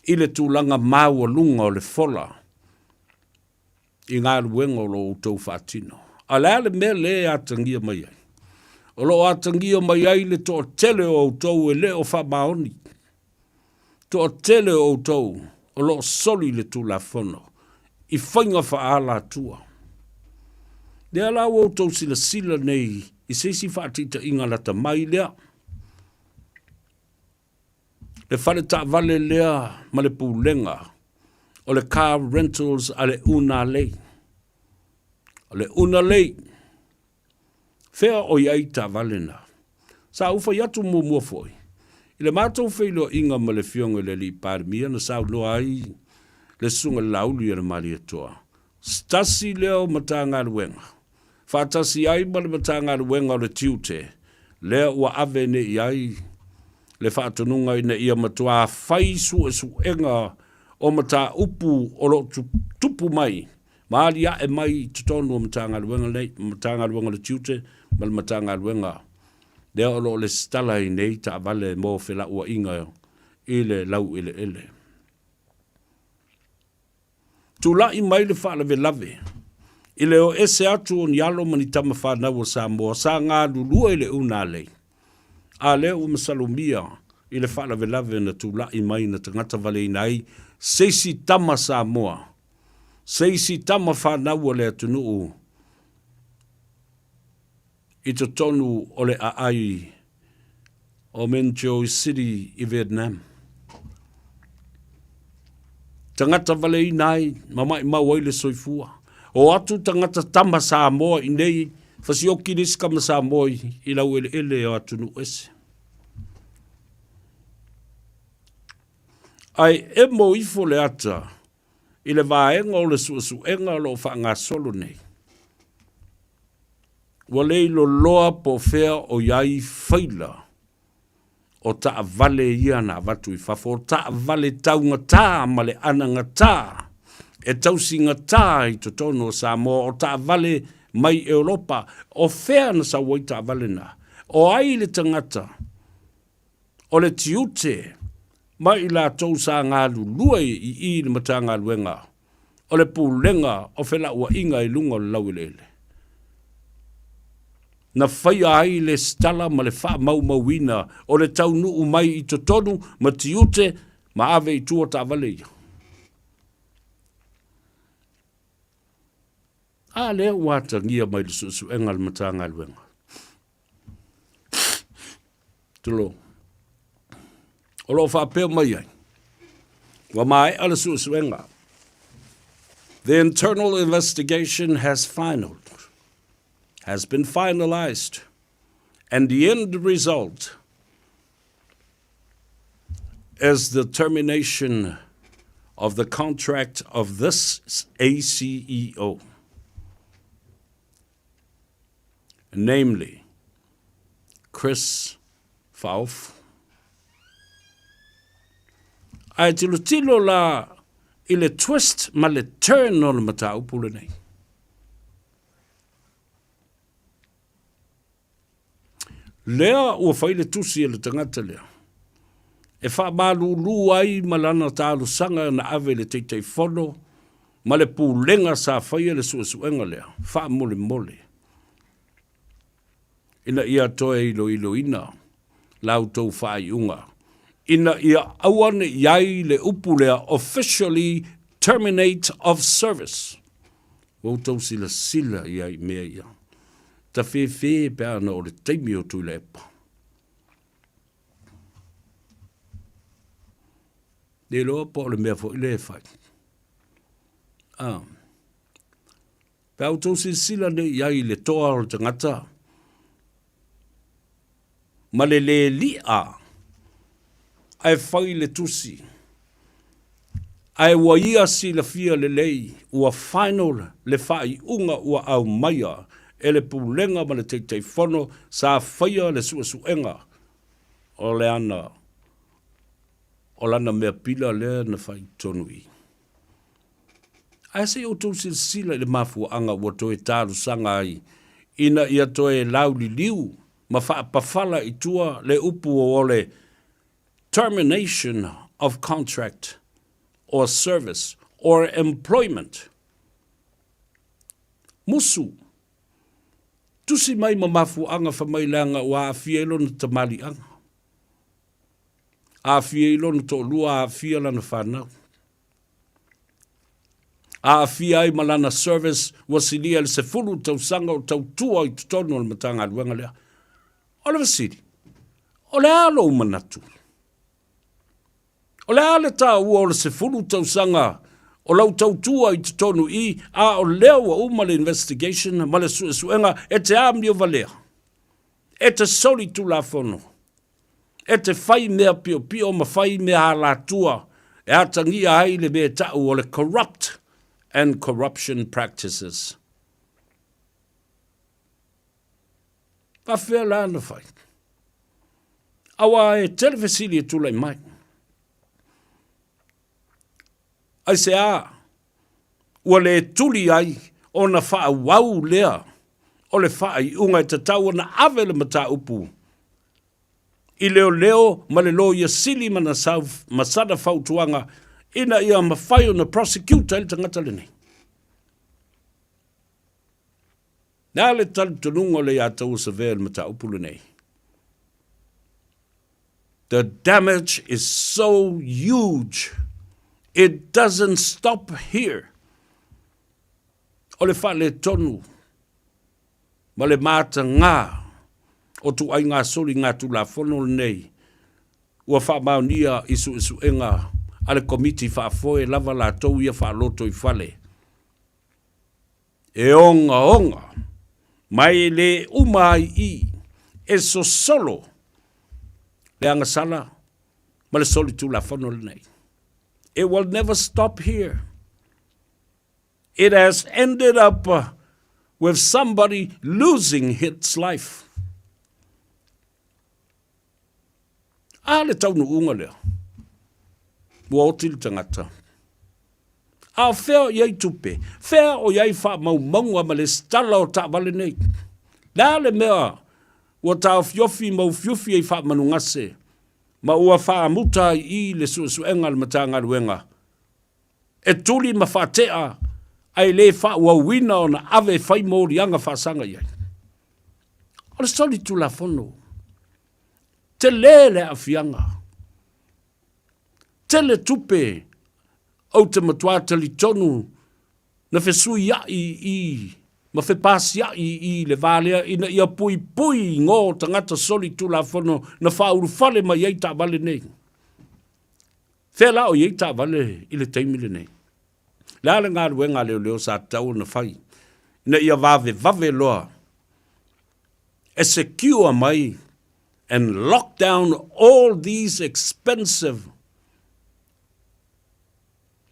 i le tulaga maualuga o le fola i galuega o lo o outou faatino. A o le a le mea lea e atagia mai ai? O lo o atagia mai ai le toatele o outou e le o faamaoni. Toatele o outou o lo o soli le Tulafono i faiga faaalatua. Lea la ua outou silasila nei i se isi faataitaiga lata mai lea. Le fale taavale lea ma le pulega o le car rentals a le Unalei. O le Unalei, fea o i ai taavale na? Sa ou fai atu muamua foi, i le matou feiloaiga ma le Afioga i le Alii Palemia na saunoa ai le Susuga i le Laauli a le Malietoa, se tasi lea o Matagaluega, faatasi ai ma le Matagaluega o le Tiute, lea ua ave nei i ai le faatonuga ina ia matuā fai suesuega o mataupu o lo o tupu mai ma aliae mai i totonu o Matagaluega nei, Matagaluega o le Tiute ma le Matagaluega lea o lo o lesitala ai nei taavale mo felauaiga i le laueleele. Tulai mai le faalavelave i le o ese atu o ni alo ma ni tama fanau a Samoa sa galulue i le unalei, a lea ua masalomia i le faalavelave na tulai mai na tagata valeina ai se isi tama Samoa, se isi tama fanau a le atunuu i totonu o le aai o Minh Choi City i Vietnam. Tagata valeina ai ma maimau ai le soifua. O atu tagata tama Samoa i nei, fasioki le isi tama Samoa i laueleele o atunuu ese. Ae emo ifo le ata i le vaega o le suesuega o lo o faagasolo nei, ua le iloloa po o fea o i ai faila O taavale ia na avatu i fafo, o taavale taugatā ma le anagatā e tausigatā i totonu o Samoa, o taavale mai Europa. O fea na sau ai taavale na? O ai le tagata o le tiute ma i latou sa galulue i i le Matagaluega o le Pulega o Felauaiga i luga o le laueleele, na faia ai le lesitala ma le faamaumauina o le taunuu mai i totonu ma tiute ma ave i tua taavale ia. A lea ua atagia mai le suesuega a le Matagaluega. Tulou. O lo o faapea mai ai, ua maea le suesuega. The internal investigation has final, has been finalized and the end result is the termination of the contract of this ACEO, namely Chris Faofu. Ae tilotilo la i le twist ma le turn o le mataupu lenei. Lea ua fai le tusi a le tagata lea e faamalulu ai ma lana talosaga na ave i le Taitaifono ma le Pulega sa faia le suesuega lea, faamolemole ina ia toe iloiloina la outou faaiuga ina ia aua ne i ai le upu lea officially terminate of service. Ua outou silasila i ai i mea ia. Tafefe pe ana o le taimi o Tuilaepa. Le iloa po o le mea foi lea e fai. Ah. Pe a outou silasila nei i ai i le toa o le tagata ma le lē li'a ae fai le tusi, ae ua ia silafia lelei ua final le faaiuga ua aumaia e le Pulega ma le Taitaifono sa faia le suesuega o le ana o lana mea pila lea na fai i totonu i i. Ae se i outou silasila i le mafuaaga ua toe talosaga ai ina ia toe lauliliu ma faapafala i tua le upu o le termination of contract or service or employment. Musu, tusi mai ma mafuaaga fai mai leaga ua aafia ai lona tamaliiaga, aafia ai lona toalua, aafia lana fanau. Aafia ai ma lana service ua silia i le 10 tausaga o tautua i totonu o le Matagaluega lea. O le fesili, o le a lou manatu? O le a le taua o le 10 tausaga o lau tautua i totonu i a o lea ua uma le investigation ma le suesuega e te amio valea, e te solitulafono E te fai mea piopio ma fai mea alatua e atagia ai le mea e ta'u o le corrupt and corruption practices. Faafefea la na fai? Aua e tele fesili e tulai mai. Aisea ua le tuli ai ona faaauau lea o le faaiuga e tatau ona ave le mataupu i leoleo ma le Loia Sili ma ma sana fautuaga ina ia mafai ona prosecute ai le tagata lenei. Le a le talitonuga o le ia taua savea i le mataupu lenei? The damage is so huge, it doesn't stop here. O le faaletonu ma le matagā o tuaiga soligatulafono lenei ua faamaonia i suesuega a le Komiti Faafoe lava latou ia faalotoifale e ogaoga ma e le uma ai i e sosolo le agasala ma le solitulafono lenei. It will never stop here. It has ended up with somebody losing his life. A le taunuuga lea, ua oti le tagata. A o fea o i ai tupe? Fea o i ai faamaumauga ma lesitala o taavale nei? Le a le mea ua taofiofi ma ufiufi ai faamanugase ma ua faamuta ai i le suesuega a le Matagaluega e tuli ma faatea ae le faaauauina ona ave e fai moliaga faasaga i ai? O le solitulafono. Tele le aafiaga. Tele tupe ou te matua talitonu na fesuiaʻi i ma fepasiaʻi i le va lea ina ia puipui i ngō tagata solitulafono na faaulufale mai ai taavale nei. Fea la o i ai taavale i le taimi lenei? Le a le galuega a leoleo sa tatau ona fai ina ia vavevave loa e secure mai and lock down all these expensive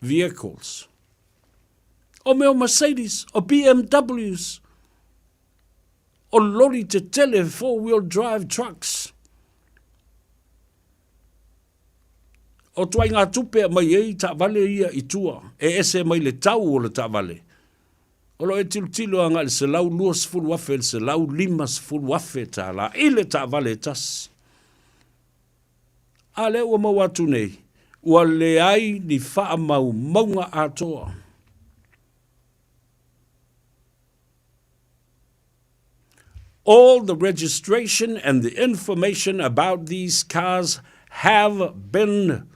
vehicles. O mea o Mercedes, o BMWs, o lori tetele four-wheel drive trucks. O tuaiga tupe e aumai ai taavale ia i tua, e ese mai le tau o le taavale. O lo o e tilotilo agai i le $120,000 i le $150,000 i le taavale e tasi. A lea ua maua atu nei, ua leai ni faamaumauga atoa. All the registration and the information about these cars have been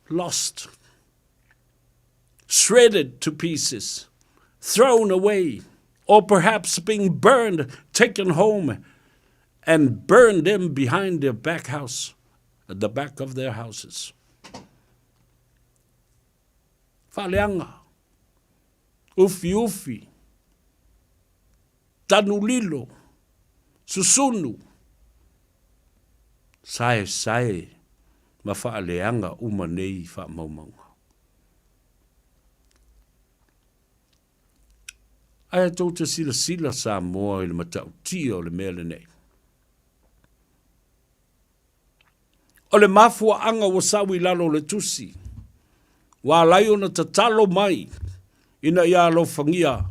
lost, shredded to pieces, thrown away, or perhaps being burned, taken home, and burned them behind their back house, at the back of their houses. Faaleaga, ufiufi, tanu lilo, susunu, saesae ma faaleaga uma nei faamaumauga. Ae tou te silasila Samoa i le matautia o le mea lenei. O le mafuaaga ua sau i lalo o le tusi, ua ala ai ona tatalo mai ina ia alofagia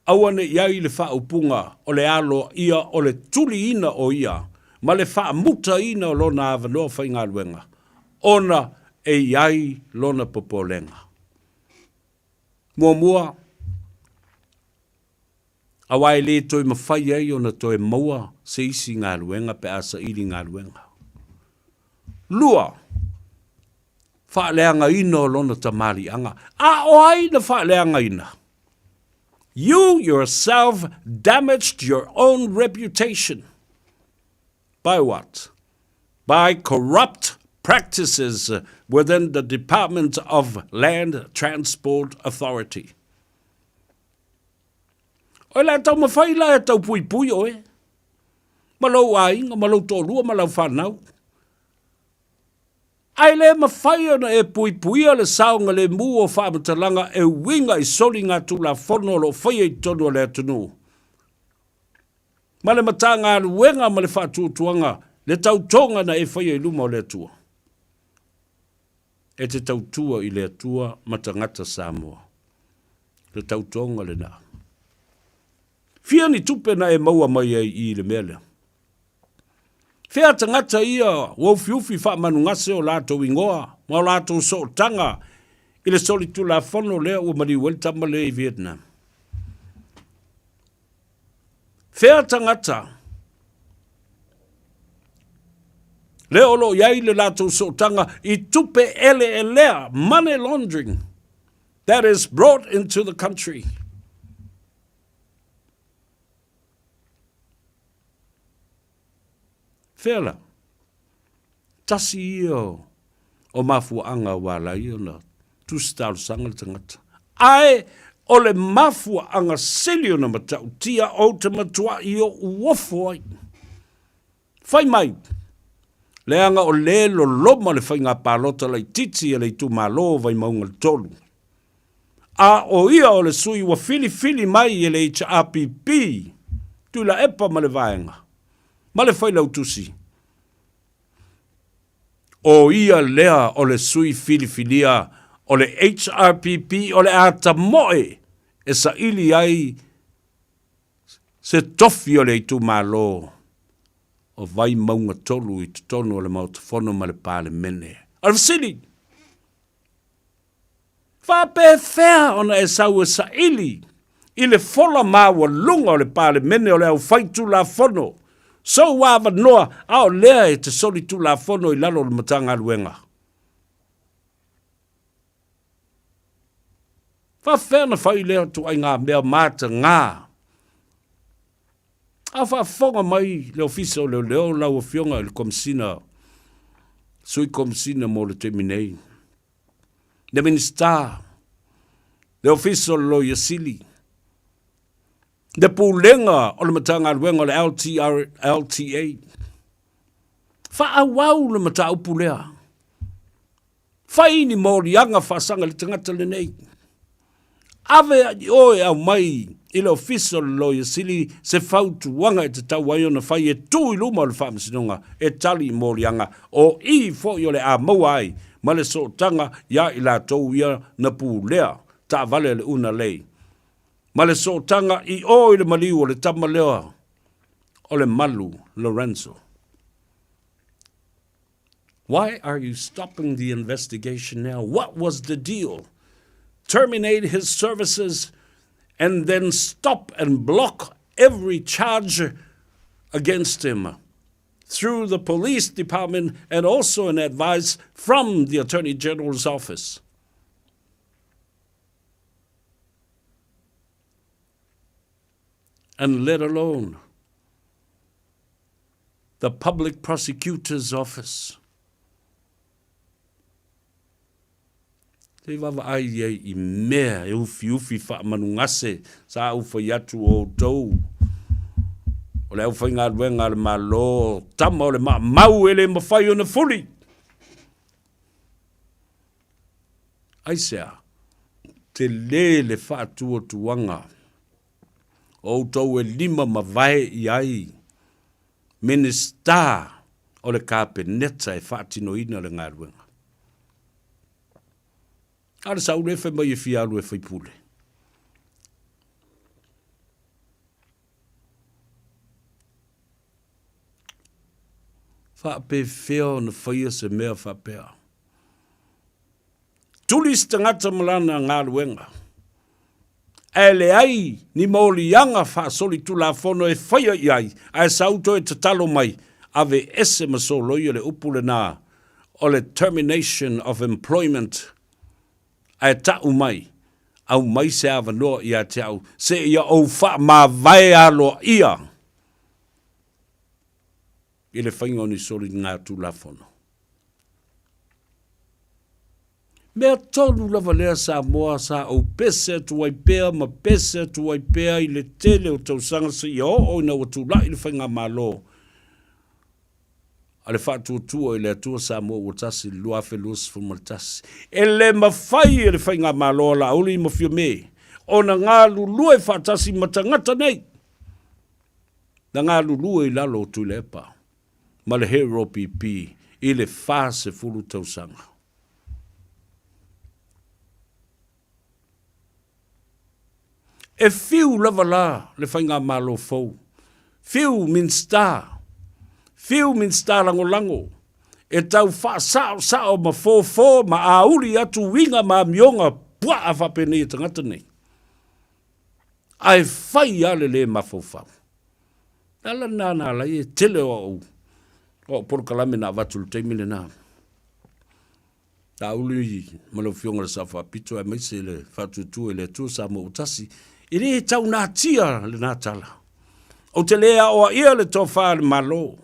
aua ne i ai le faaupuga o le aloaia o le tuliina o ia ma le faamutaina o lona avanoa faigaluega ona e i ai lona popolega. Muamua, aua e le toe mafai ai ona toe maua se isi galuega pe a saili galuega. 2, faaleagaina o lona tamaliiaga. A o ai na faaleagaina? You yourself damaged your own reputation. By what? By corrupt practices within the Department of Land Transport Authority. Oe la e taumafai la e taupuipui oe, ma lou aiga, ma lou toalua, ma lau fanau. Ae le mafai ona e puipuia le saogalemu o faamatalaga e uiga i soligatulafono o lo o faia i totonu o le atunuu. Ma le Matagaluega ma le faatuatuaga le tautoga na e faia i luma o le Atua. E te tautua i le Atua ma tagata Samoa. Le tautoga lena. Fia ni tupe na e maua mai ai i le mea lea? Fea tagata ia ua ufiufi faamanugase o latou ingoa ma o latou sootaga i le solitulafono lea ua maliu ai le tama lea i Vietnam? Fea tagata lea o lo o i ai le latou sootaga i tupe eleelea, money laundering, that is brought into the country. Fea la? Tasi ia o mafuaaga ua ala ai ona tusi talosaga le tagata. Ae o le mafuaaga sili ona matautia ou te matuai ou ofo ai. Fai mai, leaga o le loloma le faiga palota laitiiti a le itumalo o Vaimauga 3. A o ia o le sui ua filifili mai e le HRPP, Tuilaepa ma le Vaega, ma le Failautusi. O ia lea o le sui filifilia o le HRPP o le a tamoe e saili ai se tofi o le itumalo o Vaimauga 3 i totonu o le Maota Fono ma le Palemene. O le fesili, Faapefea ona e sau e saili i le fola maualuga o le Palemene o le Aufaitulafono sou avanoa a o lea e te solitulafono i lalo o le Matagaluega? Faafefea ona fai lea ituaiga mea matagā? A faafofoga mai le Ofisa o Leoleo lau Afioga i le Komesina, Sui Komesina mo le taimi nei, le Minisita, le Ofisa o le Loia Sili, le Pulega o le Matagaluega o le LTR, LTA. Faaauau le mataupu lea. Fai ni moliaga faasaga i le tagata lenei. Ave i o e aumai i le Ofisa o le Loia Sili se fautuaga e tatau ai ona fai e tu i luma o le Faamasinoga e tali i moliaga, o i foi o le a maua ai ma le sootaga iā i latou ia na pulea taavale a le Unalei ma le sootaga i o i le maliu o le tama lea o le Malu Lorenzo. Why are you stopping the investigation now? What was the deal? Terminate his services and then stop and block every charge against him through the police department and also an advice from the Attorney General's office. And let alone the Public Prosecutor's Office. Se i vaavaai i ai i mea e ufiufi faamanugase sa ou fai atu o outou o le aufaigaluega a le Malo, tama o le maamau e le mafai ona fuli. Aisea? Tele le faatuatuaga o outou e lima mavae i ai Minisita o le Kapeneta e faatinoina le galuega. A o le Saulu e fai mai e fia alu e faipule. Faapefea ona faia se mea faapea? Tuli se tagata ma lana galuega, ae leai ni moliaga faasolitulafono e faia i ai, ae sau toe tatalo mai, aveese ma soloia le upu lena o le termination of employment, ae ta'u mai, aumai se avanoa ia te au seia ou faamavae aloaia i le faiga o ni soligatulafono. Mea tonu lava lea Samoa sa ou pese atu ai pea ma pese atu ai pea i le tele o tausaga seia oo ina ua tulai le Faigamalo a le Faatuatua i le Atua Samoa ua tasi i le 2021. E le mafai e le Faigamalo a Laauli ma Fiame ona galulue faatasi ma tagata nei na galulue i lalo o Tuilaepa ma le HRPP i le 40 tausaga. E fiu lava la le Faigamalo fou, fiu Minisita, fiu Minisita Lagolago e tau faasaosao ma fofo ma auli atu uiga ma amioga puaa faapenei a tagata nei. Ae fai lava le lē mafaufau. Le ala lena na ala ai e tele o au o au polokalame na avatu i le taimi lena. Laauli ma lau Afioga i le Sao Faapito aemaise le faatuatua i le Atua Samoa ua tasi, e le tau natia lena tala. Ou te le aoaia le tofa a le Malo,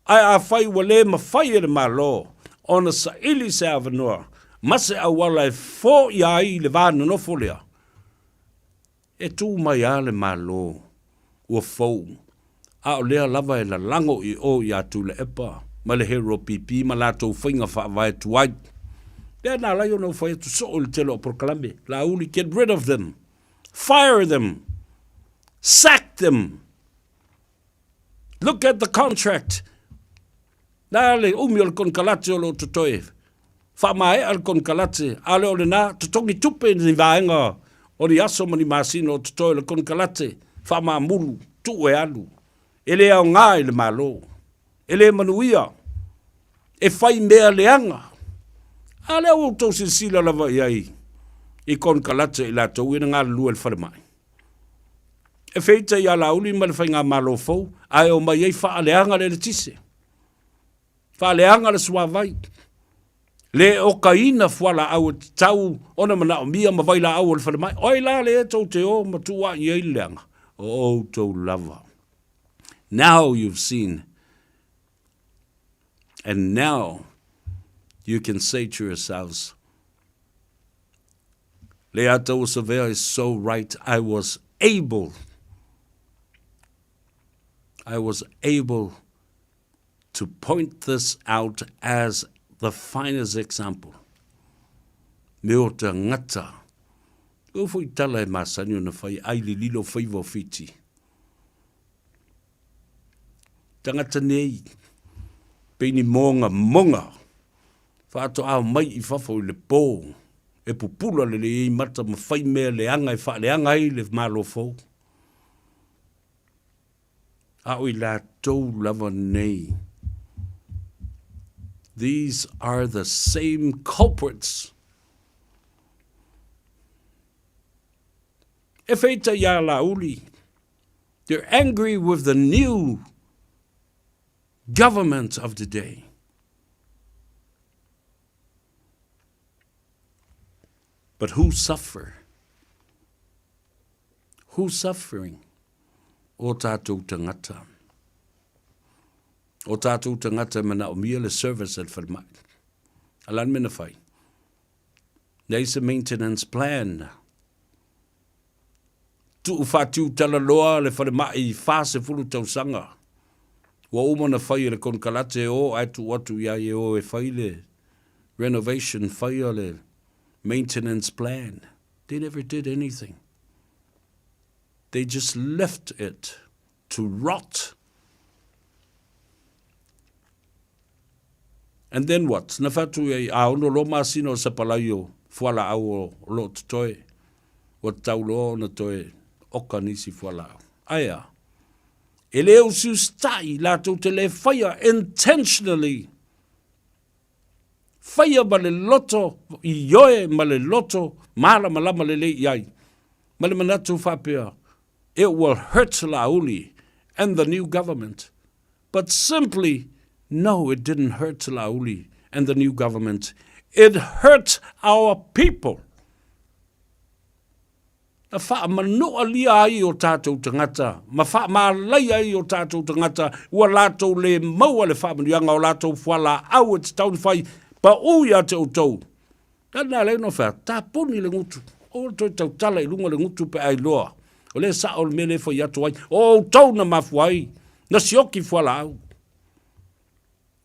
ae afai ua le mafai e le Malo ona saili se avanoa ma se auala e foia ai le va nonofo lea, E tū mai a le Malo ua fou, a o lea lava e lalago i o iā Tuilaepa ma le HRPP ma latou faiga faavae tuai. Lea na ala ai ona ou fai atu soo i le tele o polokalame, Laauli, get rid of them! Fire them! Sack them! Look at the contract! Na le umi o le konekarate o lo o totoe. Faamaea le konekarate, a le o lena, totogi tupe ni vaega o ni aso ma ni masina o totoe o le konekarate, faamaamulu, tuu e alu. E le aoga i le Malo. E le manuia. E fai mea leaga. A lea ua outou silasila lava i ai i konekarate i latou ia na galulue i le falemai. E feita ia Laauli ma le faigamalo fou, ae omai ai faaleaga le eletise, faaleaga le suavai, le okaina fualaau e tatau ona manaomia ma vailaau o le falemai. O ai la lea tou te o ma tuuai ai le leaga? O outou lava. Now you've seen and now you can say to yourselves, Leiataua is so right. I was able, I was able to point this out as the finest example. Me o te ngata. O fo i tala e masani ona whai ai li lilo whaiva o Fiti. Tangata nei, pei ni monga monga, faatoa mai i fafo i le pō, e pupula lelei ai mata ma fai mea leaga e faaleaga ai le Malo fou. A o i latou lava nei. These are the same culprits. E feita iā Laauli. They're angry with the new government of the day. But who suffer? Who's suffering? O tātou tangata. O tātou tangata e manaomia le service a le falemai. A le a le mea na fai? Leai se maintenance plan. Tuu faatiutala loa le falemai i 40 tausaga. Ua uma ona fai e le konekarate e o ae tuu atu i a ia e o e fai le renovation, faia le maintenance plan. They never did anything. They just left it to rot. And then what? Na fai atu i ai, a ono loa masina o sapalai o fualaau o lo o totoe, ua tatau loa ona toe oka nisi fualaau. Ae a? E le usiusitai latou te le faia intentionally. Faia ma le loto ioe ma le loto malamalama lelei i ai. Ma le manatu faapea, it will hurt Laauli and the new government. But simply, no, it didn't hurt Laauli and the new government. It hurt our people. Na faamanualia ai o tātou tagata, ma faamalaia ai o tātou tagata, ua latou le maua le faamanuiaga o latou fualaau e tatau ona fai, paū ia te outou. Lana lea no fai atu, tapuni le gutu, aua le toe tautala i luga le gutu pe a iloa, o lea sao le mea lea e fai atu ai, o outou na mafua ai, na sioki fualaau.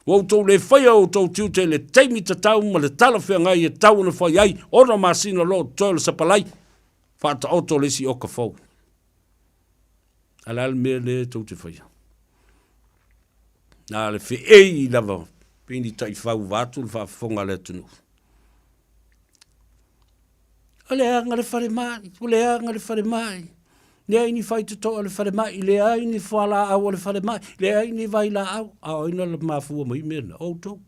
Ua outou le faia o outou tiute i le taimi tatau ma le talafeagai e tatau ona fai ai, ono masina loa o totoe o le sapalai, faataoto le isi oka fou. A le a le mea lea tou te faia? Na le feei lava, pei ni taifau vaeatu le faafofoga a le atunuu. O leaga le falemai, o leaga le falemai. Leai ni faitotoa o le falemai, leai ni fualaau o le falemai, leai ni vailaau. A o ai na mafua mai mea na? O outou.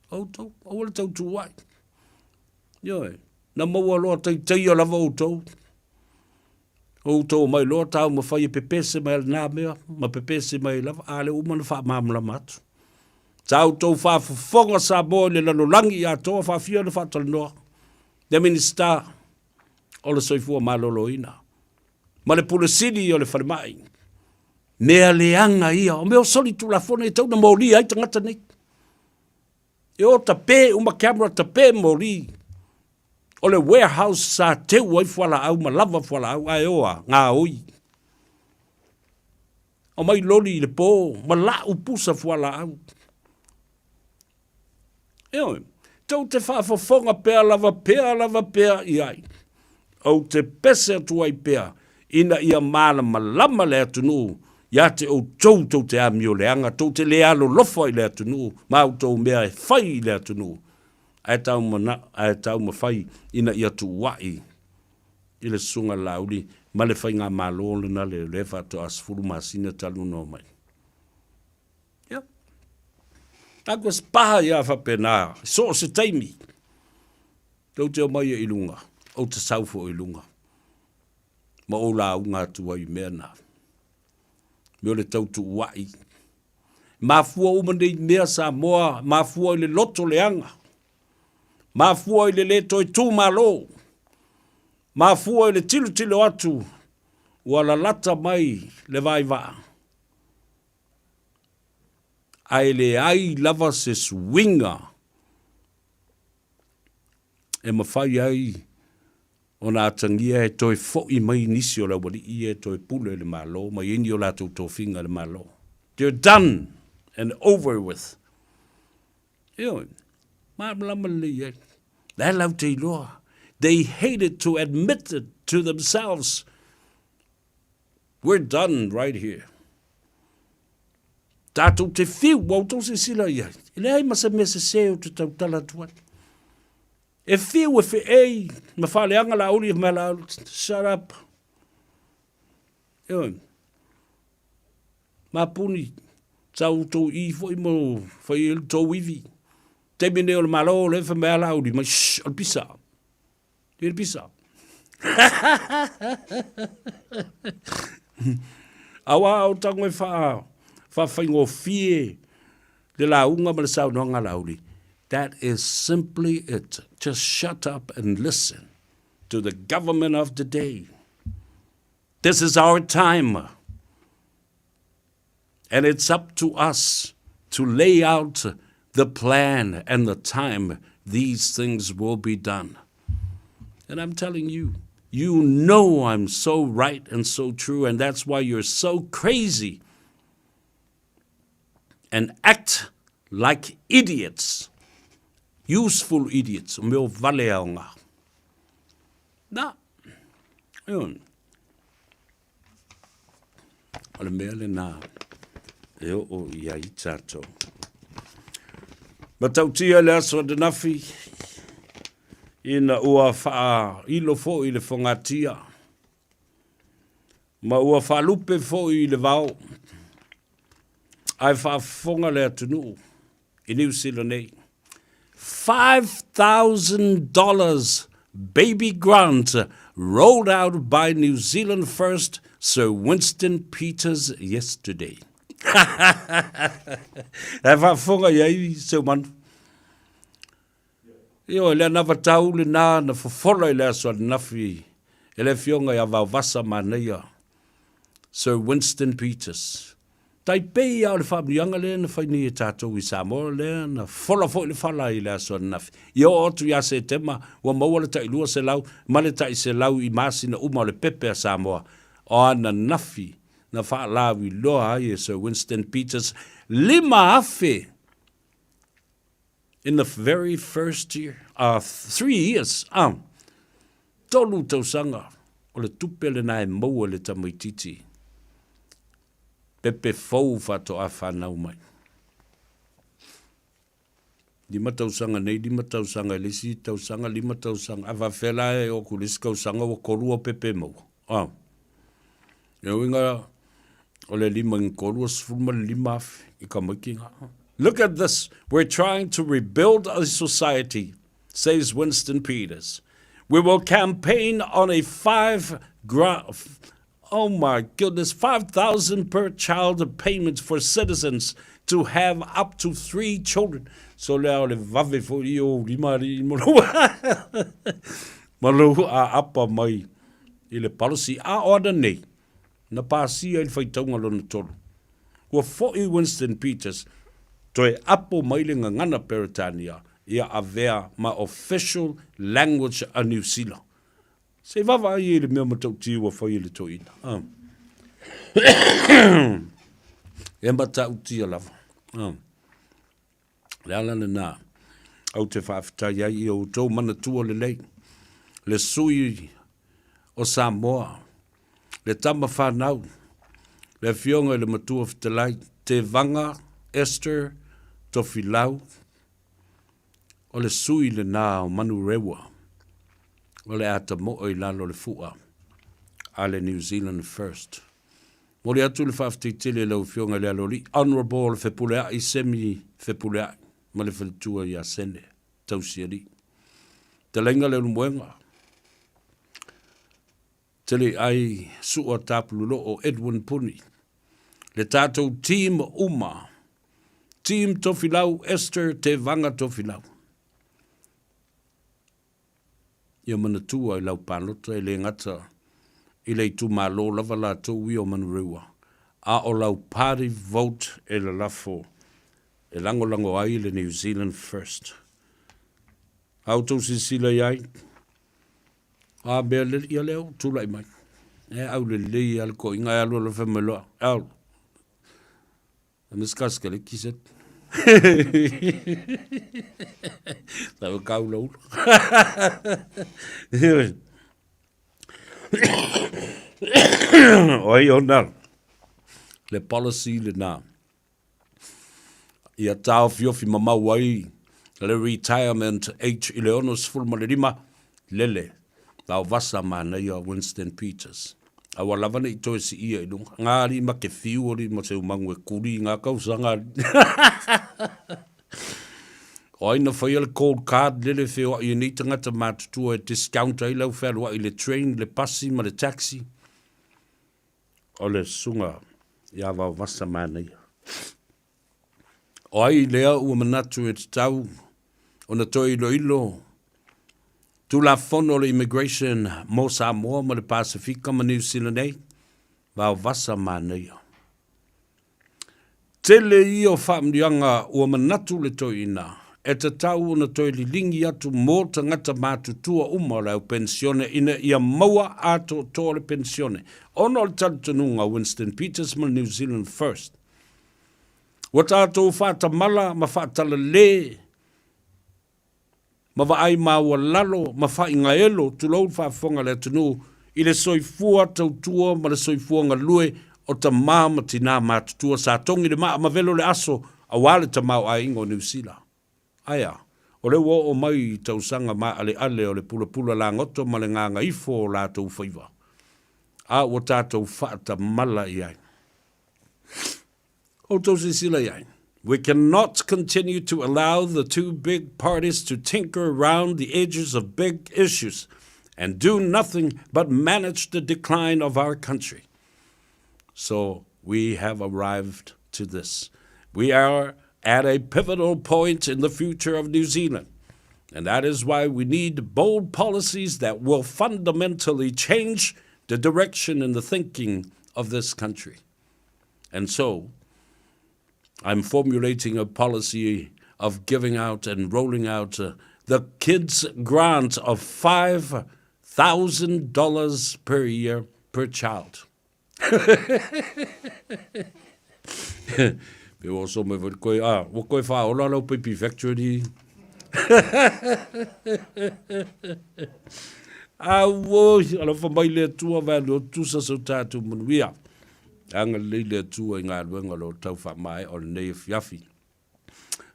O outou. Aua le tautuai. Ioe. Na maua loa taitaia lava outou. O outou omai loa taumafai e pepese mai lena mea ma pepese mai lava, a lea ua uma ona faamalamalama atu. Sa outou faafofoga Samoa i le lalolagi atoa faafia ona faatalanoa le Minisita o le Soifua Maloloina ma le Pule Sili o le Falemai. Mea leaga ia, o mea o solitulafono e tatau ona molia ai tagata nei. E o tape uma camera tape moli. O le warehouse sa teu ai fualaau ma lava fualaau ae o a gaoi. Aumai loli i le po ma lau pusa fualaau. Ioe, tou te faafofoga pea lava pea lava pea i ai. Ou te pese atu ai pea ina ia malamalama le atunuu Ia te outou tou te amio leaga, tou te le alolofa i le atunuu ma outou mea e fai i le atunuu, ae tau mana, ae taumafai ina ia tuua'i i le Susuga Laauli ma le Faigamalo lena le lea faatoa 10 masina talu ona omai. Ia. Taku e paha ia faapena, i so o se taimi, tou te omai ai i luga, ou te sau foi i luga. Ma ou lauga atu ai i mea na. Mea o le tau tuua'i. Mafua uma nei mea Samoa, mafua i le loto leaga, mafua i le le toe tu malo, mafua i le tilotilo atu ua lalata mai le vaivaa, ae leai lava se suiga e mafai ai ona atagia e toe fo'i mai nisi o le aualii ia e toe pule i le Malo ma i ai ni o latou tofiga i le Malo. They're done and over with. Ioe, malamalama lelei ai. La e lau te iloa. They hated to admit it to themselves. We're done right here. Tātou te whiu, ua outou silasila i ai. E leai ma se mea sesē ou te tautala atu ai. E whiu e wheei ma whaleanga la uli ma la shut up. Ioe. Ma puni, sa outou i foi mo whai e tou iwi. Taimi nei o le malo le wha mea la uli mai, shh, o le pisa. I le pisa. Aua o tango e wha, whaingofie le lauga ma le saunoaga Laauli. That is simply it. Just shut up and listen to the government of the day. This is our time. And it's up to us to lay out the plan and the time these things will be done. And I'm telling you, you know I'm so right and so true, and that's why you're so crazy and act like idiots, useful idiots, o mea o vale aoga. Na, ioe. O le mea lena e oo i ai tatou. Matautia le aso ananafi ina ua faailo foi le fogatia ma ua faalupe foi i le vao, ae faafofoga le atunuu i Niu Sila nei. $5,000 baby grant rolled out by New Zealand First Sir Winston Peters yesterday. E faafofoga i ai Seumanu. Ioe, le anavatau lena na fofola i le aso ananafi e le Afioga ia Vaovasa Manaia, Sir Winston Peters. Tai pei lava o le faamanuiaga lea na fai nei e tatou i Samoa, lea na fola foi le fala i le aso ananafi. Ia oo atu ia Setema, ua maua le tai 200 ma le tai 100 i masina uma o le pepe a Samoa. O ananafi na faalauiloa ai e Sir Winston Peters 5,000 In the very first year, 3 years, tolu tausaga o le tupe lena e maua e le tamaitiiti pepe fou faatoa fanau mai. Lima tausaga nei, lima tausaga i le isi tausaga, lima tausaga, a faapefea la e oo atu i le isi tausaga ua tolu au pepe e maua. Lona uiga o le lima i tolu 15,000 i tamaiti na. Look at this, we're trying to rebuild a society, says Winston Peters. We will campaign on a five gra- oh my goodness, 5,000 per child payment for citizens to have up to three children. So lea o le vave foi i o lima alii ma lou ma lou aapa mai i le policy. A o ana nei, na pasia i le faitauga lona tolu. Ua foi Winston Peters toe apo mai le gagana Peretania ia avea ma official language a Niu Sila. Se i vaavaai i le mea matautia ua fai e le toeaina. Ah. E matautia lava. Ah. Le ala lena, ou te faafetai ai i o outou manatua lelei, le sui o Samoa, le tama fanau. Le Afioga i le Matua Fetalai, Tevaga Esther Tofilau, o le sui lena o Manurewa, o le a tamoe i lalo o le fua a le New Zealand First. Momoli atu le faafetai tele i lau Afioga i le Aloalii, Honourable Fepuleai Semi Fepuleai ma le faletua ia Sene Tausialii. Fetalaiga Leulumoega, Tele ai Sua Tapululoo Edwin Puni, le tatou team uma, Team Tofilau Esther Tevaga Tofilau. Ia manatua i lau palota e le gata i le itumalo lava latou ia o Manurewa, a o lau party vote e lalafo e lagolago ai le New Zealand First. A outou silasila i ai, a mea le, ia lea ua tulai mai. E aulelei lava le toeaina, e alu alu fai mai loa, au, Miskaskele kiset. Sa ua kau ula. O ai ona le policy lena. Ia taofiofi mamau ai le retirement age i le 65, lele, vaovasa manaia Winston Peters. Aua lava ne i toe siia i luga. Ngā alii ma ke whiu alii ma se umagu e kuri i ngā kausaga alii. O ai na whaia le gold card lele wheoai e nei tangata mātutua e discount ai lau whealuai le train, le pasi ma le taxi. O le susuga ia Vaovasa Manaia. O ai lea ua manatu e tatau ona toe iloilo Tulafono o le Immigration mo Samoa ma le Pasefika ma Niu Sila nei? Vaovasa Manaia. Tele ia o faamanuiaga ua manatu le toeaina e tatau ona toe liligi atu mo tagata matutua uma o le au penisione ina ia maua atoatoa le penisione ona o le talitonuga Winston Peters ma le New Zealand First. Ua tatou faatamala ma faatalale ma vaai maualalo ma faigaelo, tulou le faafofoga a le atunuu, i le soifua tautua ma le soifua galue o tama ma tinā matutua sa togi le maa ma velo le aso aua le tamaoaiga o Niu Sila. Ae a? O lea ua oo mai i tausaga maaleale o le pulapula lagoto ma le gagaifo o latou faiva, a ua tatou faatamala i ai. Outou silasila i ai. We cannot continue to allow the two big parties to tinker around the edges of big issues and do nothing but manage the decline of our country. So we have arrived to this. We are at a pivotal point in the future of New Zealand. And that is why we need bold policies that will fundamentally change the direction and the thinking of this country. And so, I'm formulating a policy of giving out and rolling out uh, the kids' grant of $5,000 per year per child. Pe ua oso mai foi koe, ah, ua koe whaola lau pipi factory. Auoi, alofa mai le Atua vae lo tusa so tātou manuia. Agalelei le Atua i galuega o lo o tau faamaea o lenei afiafi.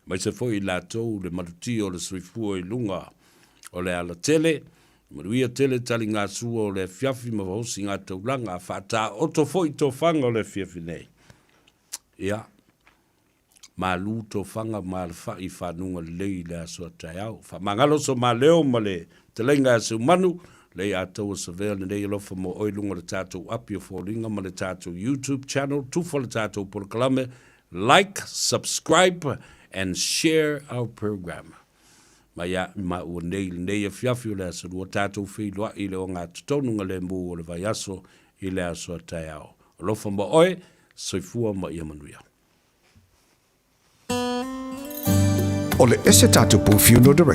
Aemaise foi i latou le malutia o le soifua i luga o le alatele. Manuia tele taligasua o le afiafi ma vaosi ngā taulaga, faataoto foi tofaga o le afiafi nei. Ia, malu tofaga ma alafai i fanuga lelei i le aso a taeao. Faamagalo so maleo ma le fetalaiga ia Seumanu, lei ataua savea lenei alofa mo oe i luga o le tatou api o foliga ma le tatou YouTube channel, tufa le tatou polokalame, like, subscribe and share our program. Mai a maua nei lenei afiafi o le aso lua tatou feiloai i le ogatotonu lemu o le vaiaso i le aso a taeao. Alofa mo oe, soifua ma ia manuia. O le ese tatou Funeral Director.